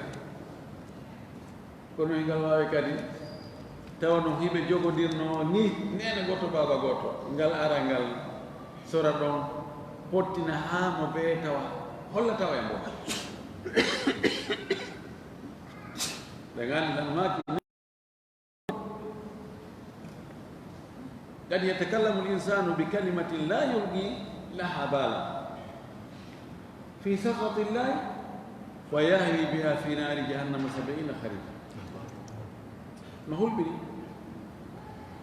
Kono e ngal waawi kadi tawa no hiɓe jogodirnoo ni, neene gooto, baaba gooto, ngal ara ngal sora ɗon, pottina haa mo bee tawa, holla tawa e mbo. Ɓe nganndi tan maaki. قد يتكلم الإنسان بكلمة لا يلقي لها بالا في سخط الله فيهوي بها في نار جهنم سبعين خريفا. No hulɓiri.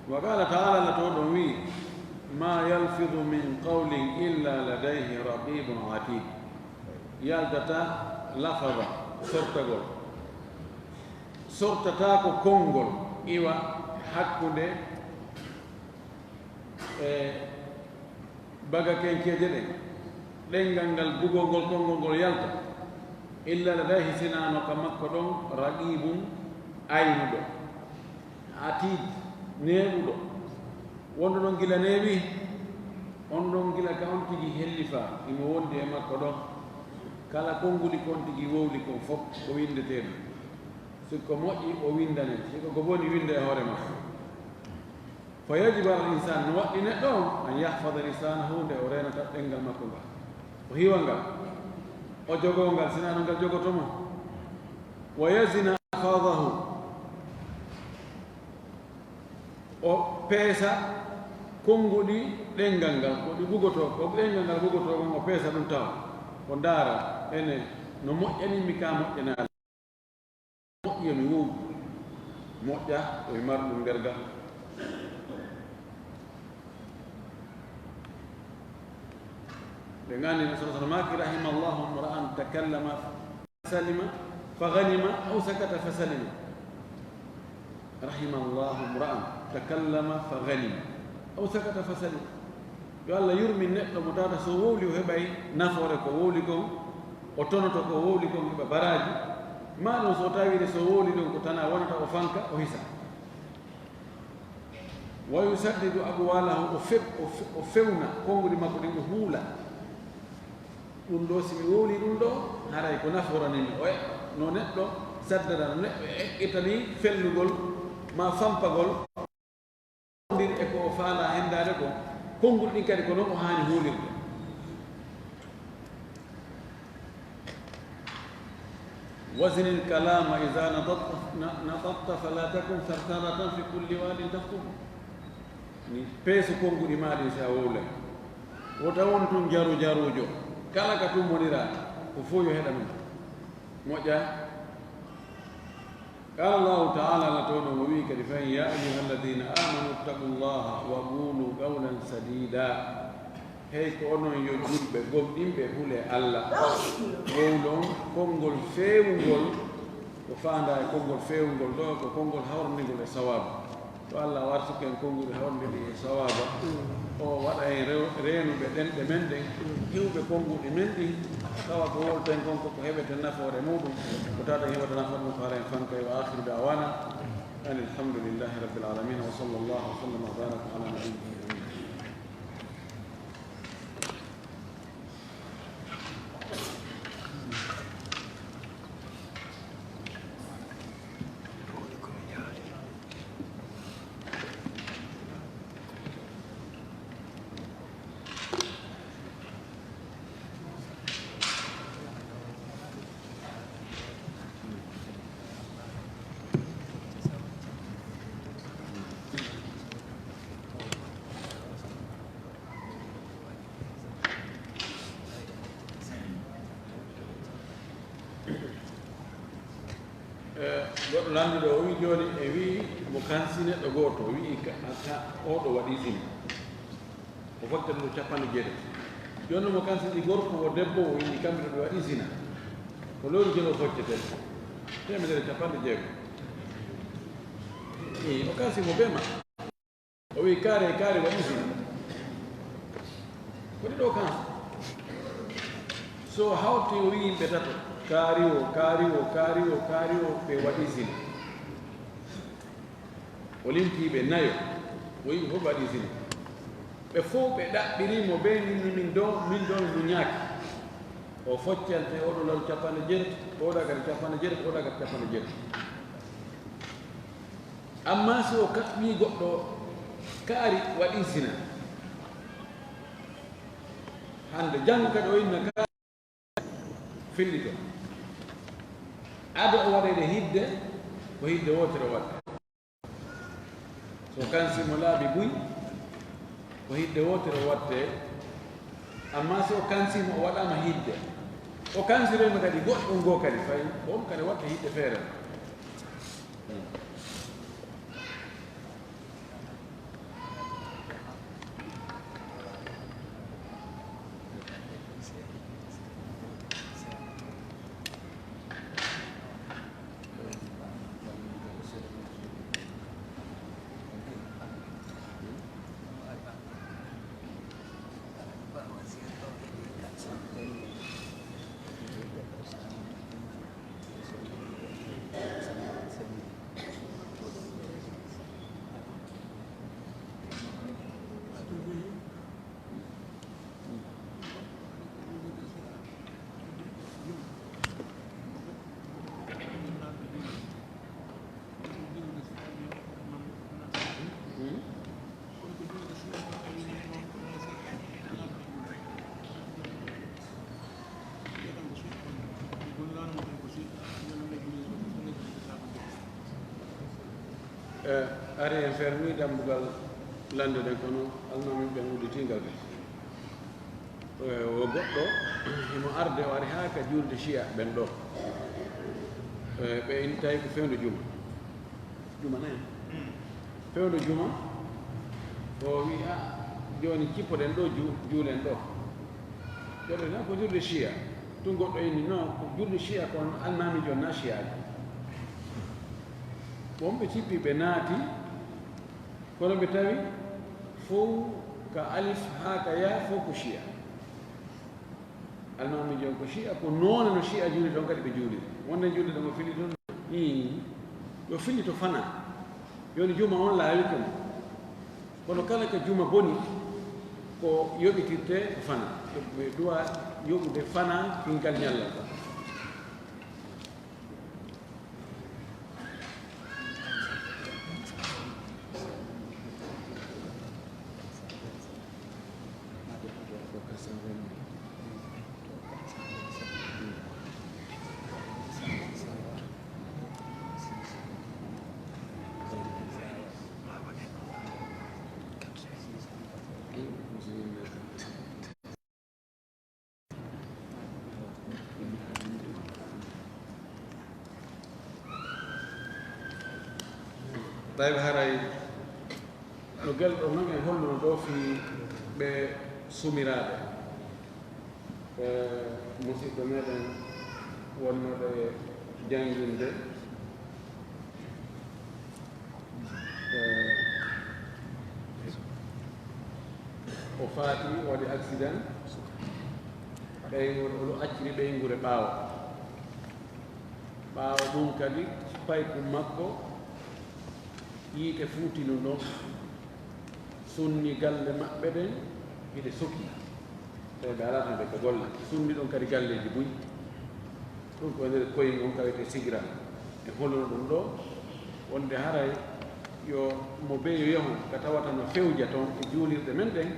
وقال تعالى, Alla to ɗon wi'i, ما يلفظ من قول إلا لديه رقيب عتيد. Yaltata lafaza, sortagol. Sortataako konngol iwa hakkunde e bagakenkeeje ɗen, ɗenngal ngal, bugol ngol konngol ngol yalta, illa ladayhi, sinaano ka makko ɗon, raqibun, aynuɗo, atid, neeɓuɗo, wonɗo ɗon gila neeɓi, on ɗon gila ka on tigi hellifaa, imo wondi e makko ɗon. Kala konnguli kon tigi wowli kon fof, ko winndeteeɗo. Si ko moƴƴi, o winndane, si ko ko boni, winnda e hoore makko. Fa yajibu alal insaan, no waɗɗi neɗɗo on, an yahfada lisaanahu, nde o reenata ɗenngal makko ngal, o hiwa ngal, o jogoo ngal, sinaano ngal jogoto mo. Wa yazina alfaadahu, o peesa Konnguɗi ɗenngal ngal, ko ɗi ɓugotoo, ko ɗenngal ngal ɓugotoo kon, o peesa ɗum tawa. O ndaara, ene, no moƴƴani mi ka moƴƴanaali. Moƴƴi yo mi wowlu. Moƴƴa, o wi marɗum nder gal. Ɓe ngani Rasul sallallahu alaihi wasallam maaki, "Rahimallahu imra'an takallama fasalima, faghanima, aw sakata fasalima." "Rahimallahu imra'an takallama faghanima, aw sakata fasalima." Yo Allah yurmin neɗɗo mo tawata so wowli o heɓay nafoore ko wowli kon, o tonoto ko wowli kon heɓa baraaji, maa ɗum so tawiide so wowli ɗum ko tana wonata o fanka o hisa. "Wa yusaddidu aqwalahu", o fe-, o fe-, o fewna konnguɗi makko ɗin, o huula. Ɗum ɗo, si mi wowli ɗum ɗo, haray ko nafoorani mi. O e-, no neɗɗo saddata, no neɗɗo eqqitani fellugol maa fampagol, ndir e ko o faalaa henndaade ko, konnguɗi ɗin kadi ko non o haani huulirde. "Wazinil kalama iza natatta, na-, natatta fala takun sarsaratan fi kulli wadin takhtubu." Ni peesu konnguɗi maa ɗin si a wowlay. Wota won tun jaru jaruujo. Kala ka tummoniraa, ko fof yo heɗa ɗum. Moƴƴa. Qala Allahu ta'ala, Allah towɗo o wi'i kadi fahin, "Ya ayyuhalladhina amanu ittaqullaha wa qulu qawlan sadida." Hey ko onon yo julɓe gomɗinɓe, hulee Allah. Wowlon konngol feewungol, ko faandaa e konngol feewungol ɗo, ko konngol hawrandingol e sawaabu. Yo Allah wartiku en konnguɗi hawrindini e sawaaba. O waɗa en rew-, reenuɓe ɗenɗe men ɗen, heewɓe konnguɗi men ɗin, tawa ko wowlten kon ko ko heɓeten nafoore muɗum, ko tawata heɓata nafoore mum ko hara en fankay. Wa akhiru da'wana anil hamdulillahi rabbil alamin. Wa sallallahu wa sallama wa baraka ala nabiyyina Muhammad. Eh, goɗɗo landuɗo o wi jooni, e wi mo kansi neɗɗo gooto, o wi ka, ka, oɗo waɗi zina. O foccata ɗum capanɗe jeetati. Jooni mo kansi ɗi gorko o debbo, o wi kamɓe ɓe waɗi zina. Ko lewru jelo foccete. Teemedere capanɗe jeego. Ii, o kansi mo bee ma. O wi'i, "Kaari e kaari waɗi zina." Ko ɗiɗo kan. So hawti o wi'i yimɓe tato, "Kaari o, kaari o, kaari o, kaari o, ɓe waɗi zina." O limti ɓe nayo, o wi'i ɓe fof ɓe waɗi zina. Ɓe fof ɓe ɗaɓɓiri mo ɓe, min, min, min do, min do min muñaaki. O foccante, oɗo laru capanɗe jeetati, oɗa kadi capanɗe jeetati, oɗa kadi capanɗe jeetati. Amma si o kaɓɓi goɗɗo kaari waɗi zina, hande janngo kadi o inna kaari fillito. Ado o waɗede hidde, ko hidde wootere o waɗde. So o kansi mo laabi buy, ko hidde wootere o waɗte. Amma so o kansi mo o waɗaama hidde, o kansiroyma kadi goɗɗum goo kadi, fay on kadi waɗte hidde feere. Eh, ari en fermi dambugal Lannde nden, kono almaami ɓen udditii ngal de. Eh, wo goɗɗo himo arde, o ari haa ka juulde Shiya ɓen ɗo. Eh, ɓe in tawi ko fewndo juma. Juma nayi. Fewndo juma, o wi'i, "Ah, jooni cippoɗen ɗo, ju-, juulen ɗo." Joɗɗen ko juulde Shiya. Tun goɗɗo inni, "No, ko juulde Shiya kon almaami jon na Shiya." Wonɓe cippi ɓe naati, kono ɓe tawi fow ka alif haa ka yaa fow ko Shiya. Almaami jon ko Shiya, ko noone no Shiya juuli ɗon kadi ɓe juuli. Wonde juulde ɗon o fili ɗon. Ii, yo fili to fana. Yoni juma on laawike mo. Kono kala ka juma boni, ko yoɓitirte ko fana. Ɓe duwa yoɓude fana kingal ñalla ko. Tawi haray no gelɗo non en holluno ɗo fii ɓe sumiraaɓe. Eh, musiɗɗo meɗen wonnoɗo e jannginde, eh, o faati, o waɗi accident, ɓeyngu-, o acciri ɓeynguure ɓaawo. Ɓaawo ɗum kadi, paykum makko, yiite fuutinu ɗon, sunni galle maɓɓe ɗen, hiɗe sukii. Tawi ɓe alaa tan ɓe ka golle. Sunni ɗon kadi galleeji buy. Ɗum ko e nder koyŋ on ka wiyetee Sigira. E holluno ɗum ɗo, wonde haray yo mo beyo yahu ka tawata no fewja ton e juulirɗe men ɗen,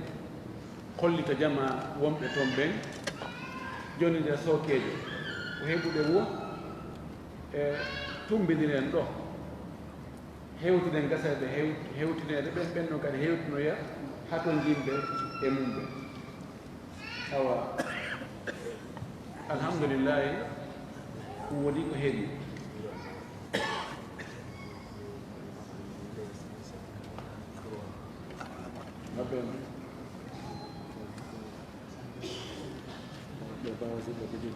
hollita jamaa wonɓe ton ɓen, jonnindira sookeejo, ko heɓude wo e tumbindiren ɗo. Hewtinen gasayɓe hew-, hewtineede ɓen, ɓen ɗon kadi hewtinoya hatonjinɓe e mum ɓe. Awa, alhamdulillahi, ɗum woni ko heewi. Maɓɓe on. Ɓe bawa si ɓe kadi.